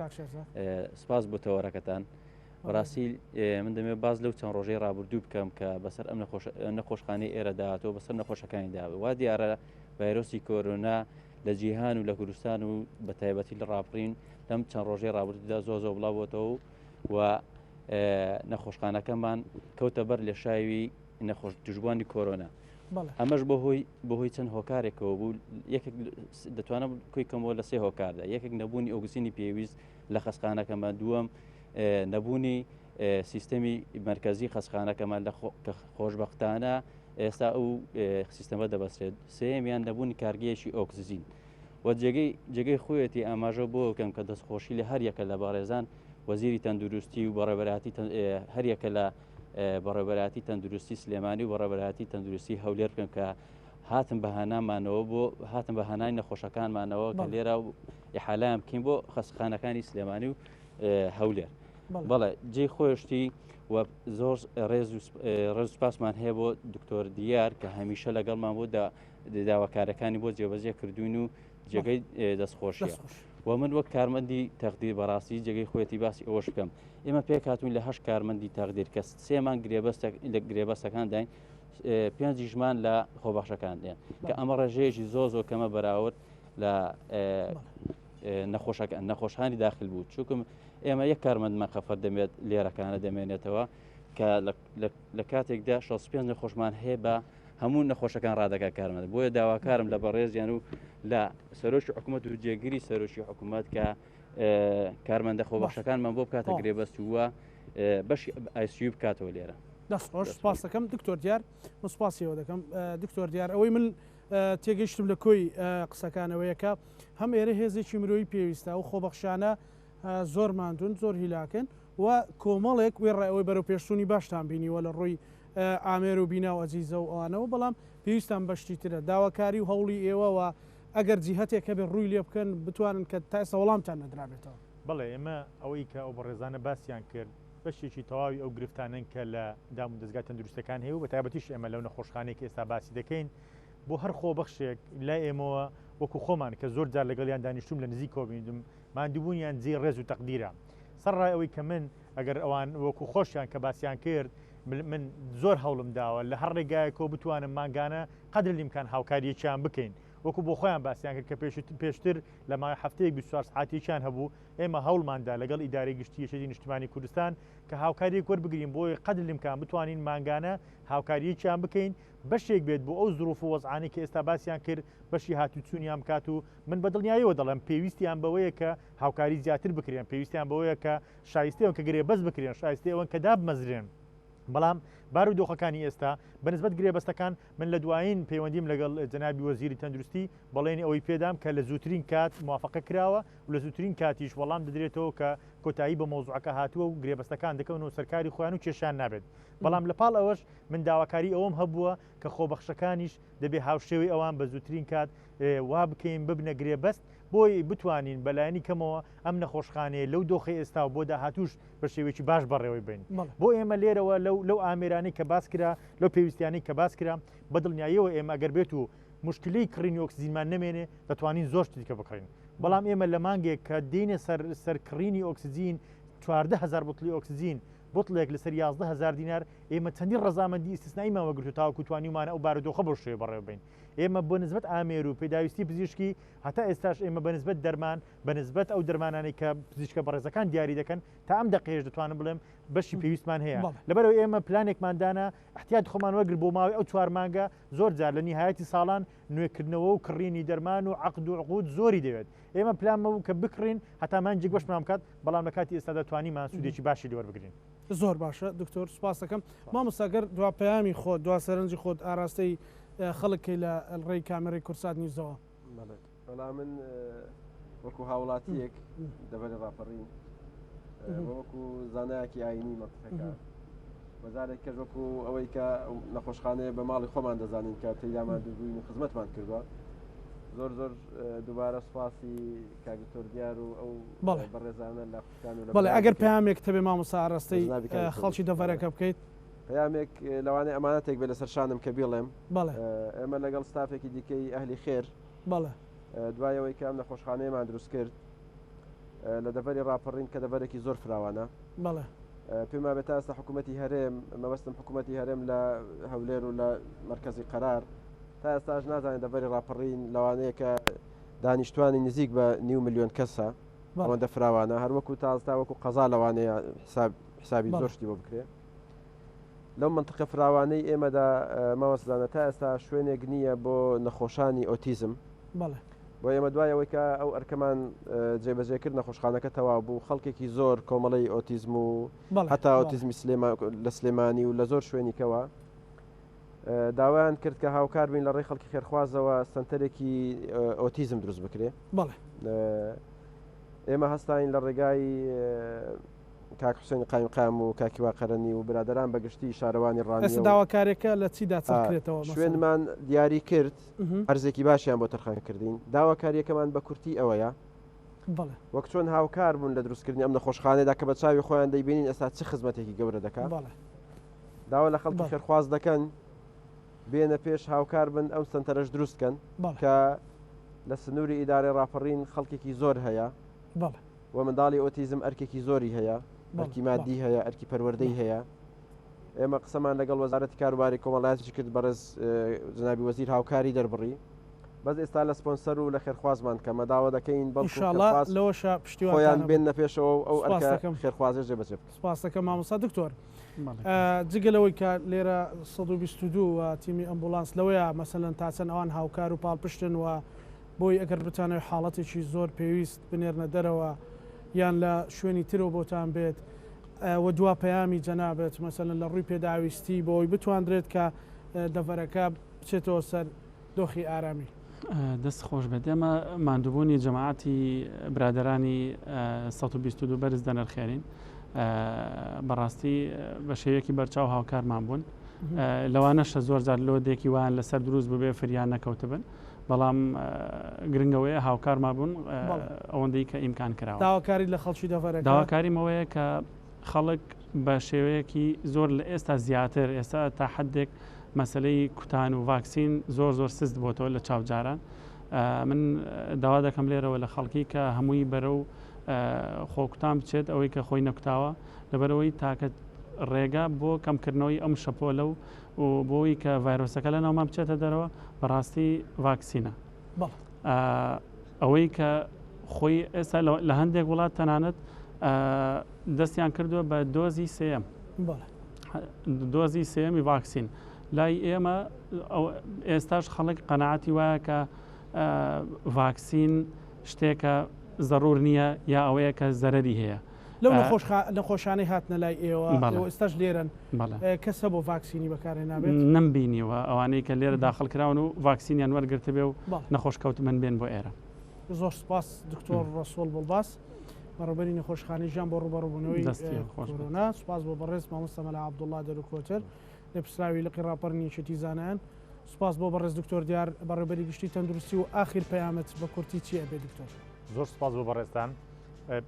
سپاس بۆ تەوەرەکەتان بەڕاستی من دەمێ باز لەو چەند ڕۆژەی ڕابردوو بکەم کە بەسەر ئەم نەخۆشخانەی ئێرە داهاتەوە بەسەر نەخۆشەکانی داوە وا دیارە ڤایرۆسی کۆرۆنا لە جیهان و لە کوردستان و بە تایبەتی لە ڕاپڕین لەم چەند ڕۆژەی ڕابردوودا زۆر زۆر بڵاو بۆتەوە و نەخۆشخانەکەمان کەوتە بەر لێشاوی نەخۆش توشبووانی کۆرۆنا ئەمەش بەهۆی بەهۆی چەند هۆکارێکەوە بوو یەکێک دەتوانم کۆی کەمەوە لە سێ هۆکاردا یەکێک نەبوونی ئۆکسجینی پێویست لە خەستخانەکەمان دووەم نەبوونی سیستەمی مرکزی خەستخانەکەمان لە خۆشببختانە ئێستا ئەو سیستەمە دەبەسترێت سێیەمیان نەبوونی کارگەیەکی ئۆکسجین و جێگەی جێگەی خۆیەتی ئاماژە بۆ بکەم کە دەستخۆشی لە هەر یەکە لە بەڕێزان وەزیری تەندروستی و بەڕێوەبەرایەتی هەر یەکە لە بەڕێوەبەرایەتی تەندروستی سلێمانی و بەڕێوەبەرایەتی تەندروستی هەولێر بکەم کە هاتن بە هانامانەوە بۆ هاتن بە هانای نەخۆشەکانمانەوە کە لێرە و ئیحالایان بکەین بۆ خەستخانەکانی سلێمانی و هەولێر. بەڵێ جێی خۆشتی و زۆر ڕێز و ڕێز سپاسمان هەیە بۆ دکتۆر دیار کە هەمیشە لەگەڵمان بۆ داواکارەکانی بۆ جێبەجێ کردوین و جێگەی دەستخۆشیە و من وەک کارمەندی تەقدیر بەڕاستی جێگەی خۆیەتی باسی ئەوەش بکەم ئێمە پێکهاتوین لە هەشت کارمەندی تەقدیر کە سێمان گرێبەستە لە گرێبەستەکانداین پێنجیشمان لە خۆبەخشەکان دێن کە ئەمە ڕێژەیەکی زۆر زۆر کەمە بەراورد لە نەخۆشەکە نەخۆشانی داخل بوو چونکم ئێمە یەک کارمەندمان خەفەت دەمێت لێرەکانە دەمێنێتەوە کە لە کاتێکدا 65 نەخۆشمان هەیە بە هەموو نەخۆشەکان ڕادەکات کارمەند بۆیە داواکارم لە بەڕێزیان و لە سەرۆکی حکوومەت و جێگیری سەرۆکی حکوومەت کە کارمەندە خۆبەخشەکانمان بۆ بکاتە گرێبەست وە بەشی ICU بکاتەوە لێرە. دەست خۆش سپاس دەکەم دکتۆر دیار من سپاسیەوە دەکەم دکتۆر دیار ئەوەی من تێگەیشتم لە کۆی قسەکانەوەیە کە هەم ئێرە هێزێکی مرۆیی پێویستە ئەو خۆبەخشانە زۆر ماندوون زۆر هیلاکن و کۆمەڵێک وێڕای ئەوەی بەرەو پێشچوونی باشتان بینیوە لە ڕووی ئامێر و بینا و ئەجیزە و ئەوانەوە بەڵام پێویستان بە شتی ترە داواکاری و هەوڵی ئێوە و ئەگەر جیهەتێک هەبێت ڕووی لێ بکەن بتوانن کە تا ئێستا وەڵامتان نەدرابێتەوە. بەڵێ ئێمە ئەوەی کە ئەو بەڕێزانە باسیان کرد بەشێکی تەواوی ئەو گرفتانەن کە لە دام و دەزگا تەندروستەکان هەیە و بە تایبەتیش ئێمە لەو نەخۆشخانەی کە ئێستا باسی دەکەین بۆ هەر خۆبەخشێک لای ئێمەوە وەکو خۆمان کە زۆر جار لەگەڵیان دانیشتوم لە نزیکەوە بینیدم ماندووبوونیان جێی ڕێز و تەقدیرە سەرڕای ئەوەی کە من ئەگەر ئەوان وەکو خۆشیان کە باسیان کرد من زۆر هەوڵم داوە لە هەر ڕێگایەکەوە بتوانم مانگانە قدر الامکان هاوکاریەکیان بکەین وەکو بۆ خۆیان باسیان کرد کە پێشتر لە ماوەی هەفتەیەک 24 سعاتێکیان هەبوو ئێمە هەوڵماندا لەگەڵ ئیدارەی گشتی یەکێتی نیشتمانی کوردستان کە هاوکاریەک وەربگرین بۆی قدر الامکان بتوانین مانگانە هاوکاریەکیان بکەین بەشێک بێت بۆ ئەو زروف و وەزعانەی کە ئێستا باسیان کرد بەشی هاتوچوونیان بکات و من بە دڵنیاییەوە دەڵێم پێویستیان بەوەیە کە هاوکاری زیاتر بکرێن، پێویستیان بەوەیە کە شایستەی ئەوەن کە گرێبەست بکرێن، شایستەی ئەوەن کە دابمەزرێن. بەڵام بارودۆخەکانی ئێستا بە نسبەت گرێبەستەکان من لە دوایین پەیوەندیم لەگەڵ جەنابی وەزیری تەندروستی بەڵێنی ئەوەی پێدام کە لە زووترین کات موافقە کراوە و لە زووترین کاتیش وەڵام دەدرێتەوە کە کۆتایی بە مەوزوعەکە هاتووە و گرێبەستەکان دەکەونەوە سەرکاری خۆیان و کێشەیان نابێت. بەڵام لە پاڵ ئەوەش من داواکاری ئەوەم هەبووە کە خۆبەخشەکانیش دەبێ هاوشێوەی ئەوان بە زووترین کات وا بکەین ببنە گرێبەست بۆی بتوانین بەلایەنی کەمەوە ئەم نەخۆشخانەیە لەو دۆخەی ئێستا و بۆ داهاتووش بە شێوەیەکی باش بەڕێوەی بەین. بۆ ئێمە لێرەوە لەو لەو ئامێرانەی کە باس کرا، لەو پێویستیانەی کە باس کرا، بە دڵنیاییەوە ئێمە ئەگەر بێت و موشکلەی کڕینی ئۆکسجینمان نەمێنێ، دەتوانین زۆر شتی دیکە بکڕین. بەڵام ئێمە لە مانگێک کە دێینە سەر سەر کڕینی ئۆکسجین، 14 هەزار بوتڵی ئۆکسجین، بوتڵێک لەسەر 11 هەزار دینار، ئێمە چەندین ڕەزامەندی ئیستسنائیمان وەرگرتووە تاوەکو توانیومانە ئەو بارودۆخە بەو شێوەیە بەڕێوە بەین. ئێمە بە نسبەت ئامێر و پێداویستی پزیشکی هەتا ئێستاش ئێمە بە نسبەت دەرمان بە نسبەت ئەو دەرمانانەی کە پزیشکە بەڕێزەکان دیاری دەکەن تا ئەم دەقەیەش دەتوانم بڵێم بەشی پێویستمان هەیە لەبەرئەوەی ئێمە پلانێکمان دانا احتیاط خۆمان وەرگرت بۆ ماوەی ئەو چوار مانگە زۆر جار لە نیهایەتی ساڵان نوێکردنەوە و کڕینی دەرمان و عەقد و عقود زۆری دەوێت ئێمە پلانمە بوو کە بکڕین هەتا مانگێک بەشمان بکات بەڵام لە کاتی ئێستادا توانیمان سوودێکی باشی لێ وەربگرین. زۆر باشە دکتۆر سوپاس دەکەم. مامۆستا گەر دوا پەیامی خۆت دوا سەرنجی خۆت ئاراستەی خەڵک کەی لە ڕێی کامێرەی کوردسات نیوزەوە. بەڵێ وەڵا من وەکو هاوڵاتیەک دەڤەری ڕاپەڕین وەکو زانایەکی ئاینی مەنتیقەکە وەزارێک کەش وەکو ئەوەی کە نەخۆشخانەیە بە ماڵی خۆمان دەزانین کە تێیدا ماندوو بووین و خزمەتمان کردووە زۆر زۆر دووبارە سوپاسی کاک دکتۆر دیار و ئەو بەڕێزانە لە خوشکان و لە بەڵێ ئەگەر پەیامێک تەبێ مامۆستا ئاراستەی خەڵکی دەڤەرەکە بکەیت. پەیامێک لەوانەیە ئەمانەتێک بێ لەسەر شانم کە بیڵێم. بەڵێ. ئێمە لەگەڵ ستافێکی دیکەی ئەهلی خێر. بەڵێ. دوای ئەوەی کە ئەم نەخۆشخانەیەمان دروست کرد لە دەڤەری ڕاپەڕین کە دەڤەرێکی زۆر فراوانە. بەڵێ. پێم وابێ تا ئێستا حکوومەتی هەرێم مەبەستم حکوومەتی هەرێم لە هەولێر و لە مەرکەزی قەرار تا ئێستاش نازانێت دەڤەری ڕاپەڕین لەوانەیە کە. دانیشتوانی نزیک بە نیو ملیۆن کەسە ئەوەندە فراوانە هەروەکو تازتا وەکو قەزا لەوانەیە حساب حسابی زۆر شتی بۆ بکرێ لەو منطقە فراوانەی ئێمەدا ماوەسزانە تا ئێستا شوێنێک نییە بۆ نەخۆشانی ئۆتیزم بۆ ئێمە دوای ئەوەی کە ئەو ئەرکەمان جێبەجێ کرد نەخۆشخانەکە تەواو بوو خەڵکێکی زۆر کۆمەڵی ئۆتیزم و هەتا ئۆتیزمی لە سلێمانی و لە زۆر شوێنیکەوە داوایان کرد کە هاوکار بین لە ڕێی خەڵکی خێرخوازەوە سنتەرێکی ئۆتیزم دروست بکرێ ئێمە هەستاین لە ڕێگای کاک حوسێنی قایمقام و کاک هیوا قەرەنی و برادەران بە گشتی شارەوانی ڕانیە ئێستا و داواکاریەکە لە چیدا چڕ کرێتەوە مەسەلەن؟ شوێنمان دیاری کرد، ئەرزێکی باشیان بۆ تەرخان کردین، داواکاریەکەمان بە کورتی ئەوەیە، بەڵێ. وەک چۆن هاوکار بوون لە دروستکردنی ئەم نەخۆشخانەیەدا کە بە چاوی خۆیان دەیبینین ئێستا چ خزمەتێکی گەورە دەکا، بەڵێ. داوا لە خەڵکی بەڵێ. خێرخواز دەکەن بێنە پێش هاوکار بن ئەم سەنتەرەش دروست کەن بەڵێ. کە لە سنووری ئیدارەی ڕاپەڕین خەڵکێکی زۆر هەیە. بەڵێ. و منداڵی ئۆتیزم ئەرکێکی زۆری هەیە، ئەرکی مادی هەیە، ئەرکی پەروەردەی هەیە. ئێمە قسەمان لەگەڵ وەزارەتی کاروباری کۆمەڵایەتی کرد، بەڕێز جنابی وەزیر هاوکاری دەربڕی. بەس ئێستا لە سپۆنسەر و لە خێرخوازمان کەمە، داوا دەکەین بەڵکو ئینشاڵڵا خێرخواز لەوەشا پشتیوانتان خۆیان ئەبن. بێننە پێشەوە و ئەو سوپاس ئەرکە دەکەم. خێرخوازیەش جێبەجێ بکەن. سوپاس دەکەم مامۆستا دکتۆر. جگە لەوەی کە لێرە 122 و تیمی ئەمبوڵانس لەوەیە مەسەلەن تا چەند ئەوان هاوکار و پاڵپشتن و بۆی ئەگەر بتانەوێت حاڵەتێکی زۆر پێویست بنێرنە دەرەوە یان لە شوێنی ترەوە بۆتان بێت و دوا پەیامی جەنابت مەسەلەن لە ڕووی پێداویستی بۆ ئەوەی بتواندرێت کە دەڤەرەکە بچێتەوە سەر دۆخی ئارامی. دەست خۆش بێت ئێمە ماندووبوونی جەماعەتی برادەرانی 122 بەرز دەنرخێنین بەڕاستی بە شێوەیەکی بەرچاو هاوکارمان بوون لەوانەشە زۆر جار لۆدێکی وایان لەسەر دروست ببێ فریان نەکەوتبن بەڵام گرنگ ئەوەیە هاوکارمان بوون ئەوەندەی کە ئیمکان کراوە. داواکاریت لە خەڵکی دەڤەرەکە؟ داواکاریم ئەوەیە کە خەڵک بە شێوەیەکی زۆر لە ئێستا زیاتر ئێستا تا حدێک مەسلەی کوتان و ڤاکسین زۆر زۆر سست بۆتەوە لە چاو جاران من داوا دەکەم لێرەوە لە خەڵکی کە هەمووی بەرە و خۆکوتان بچێت ئەوەی کە خۆی نەکوتاوە لەبەرەوەی تاکە ڕێگا بۆ کەمکردنەوەی ئەم شەپۆلە و و بۆی کە ڤایرۆسەکە لە ناومان بچێتە دەرەوە بەڕاستی ڤاکسینە ئەوەی کە خۆی ئێستا لە هەندێک وڵات تەنانەت دەستیان کردووە بە دۆزی سێم دۆزی سێمی ڤاکسین لای ئێمە ئێستاش خەڵک قەنەعاتی وایە کە ڤاکسین شتێکە زەڕور نییە یا ئەوەیە کە زەرری هەیە لەو نەخۆشانەی هاتنە لای ئێوە و ئێستاش لێرەن کەس هەبوو ڤاکسینی بەکارهێنابێت؟ نەمبینیوە ئەوانەی کە لێرە داخڵ کراون و ڤاکسینیان وەرگرتبێ و نەخۆش کەوتبن بێن بۆ ئێرە. زۆر سوپاس دکتۆر ڕەسوڵ بڵباس بەڕێوەبەری نەخۆشخانەی ژیان بۆ ڕووبەڕووبوونەوەی کۆرۆنا. سوپاس بۆ بەڕێز مامۆستا مەلا عەبدوڵڵا دەروکۆتر لێپرسراوی لقی ڕاپەڕینی یەکێتی زانایان. سوپاس بۆ بەڕێز دکتۆر دیار بەڕێوەبەری گشتی تەندروستی و ئاخیر پەیامت بە کورتی چی ئەبێ دکتۆر؟ زۆر سوپاس بۆ بەڕێزتان.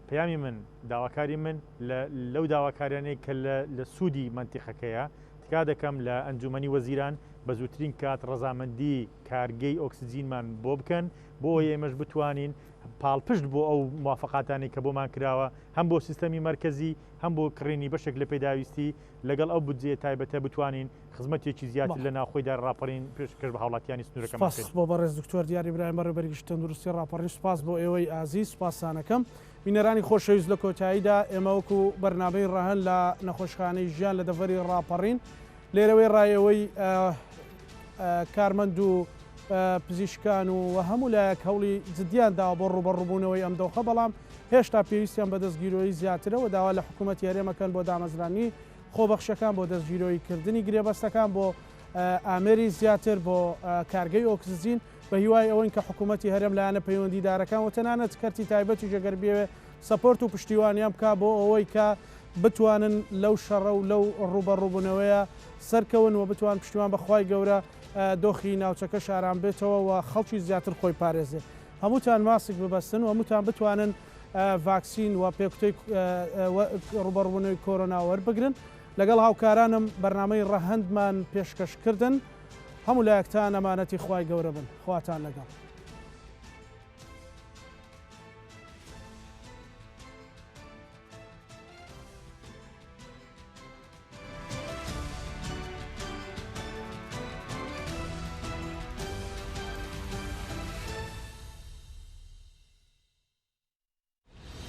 پەیامی من، داواکاری من لە لەو داواکاریانەی کە لە لە سوودی مەنتیقەکەیە، تکا دەکەم لە ئەنجوومەنی وەزیران بە زووترین کات ڕەزامەندی کارگەی ئۆکسجینمان بۆ بکەن بۆ ئەوەی ئێمەش بتوانین پاڵپشت بۆ ئەو موافەقاتانەی کە بۆمان کراوە هەم بۆ سیستەمی مەرکەزی هەم بۆ کڕینی بەشێک لە پێداویستی لەگەڵ ئەو بودجەیە تایبەتە بتوانین خزمەتێکی زیاتر لە ناوخۆی دار ڕاپەڕین پێشکەش بە هاوڵاتیانی سنوورەکەمان سوپاس بکەین. بۆ بەڕێز دکتۆر دیار ئیبراهیم بەڕێوەبەری گشتی تەندروستی ڕاپەڕین سوپاس بۆ ئێوەی ئازیز سوپاستانەکەم بینەرانی خۆشەویست لە کۆتاییدا ئێمە وەکو بەرنامەی ڕەهەند لە نەخۆشخانەی ژیان لە دەڤەری ڕاپەڕین لێرەوەی ڕایەوەی کارمەند و پزیشکان و هەموو لایەک هەوڵی جدیان داوە بۆ ڕووبەڕووبوونەوەی ئەم دۆخە بەڵام هێشتا پێویستیان بە دەستگیرۆیی زیاترە و داوا لە حکوومەتی هەرێمەکەن بۆ دامەزرانی خۆبەخشەکان بۆ دەستگیرۆیی کردنی گرێبەستەکان بۆ ئامێری زیاتر بۆ کارگەی ئۆکسجین بە هیوای ئەوەین کە حکوومەتی هەرێم لایەنە پەیوەندیدارەکان و تەنانەت کەرتی تایبەتیش ئەگەر بیەوێ support و پشتیوانیان بکا بۆ ئەوەی کە بتوانن لەو شەڕە و لەو ڕووبەڕووبوونەوەیە سەرکەون و بتوان پشتیوان بە خوای گەورە دۆخی ناوچەکەش ئارام بێتەوە و خەڵکی زیاتر خۆی پارێزێ. هەمووتان ماسک ببەستن و هەمووتان بتوانن ڤاکسین و پێکوتەی ڕووبەڕووبوونەوەی کۆرۆنا وەربگرن. لەگەڵ هاوکارانم بەرنامەی ڕەهەندمان پێشکەش کردن. هەموو لایەکتان ئەمانەتی خوای گەورە بن. خواتان لەگەڵ.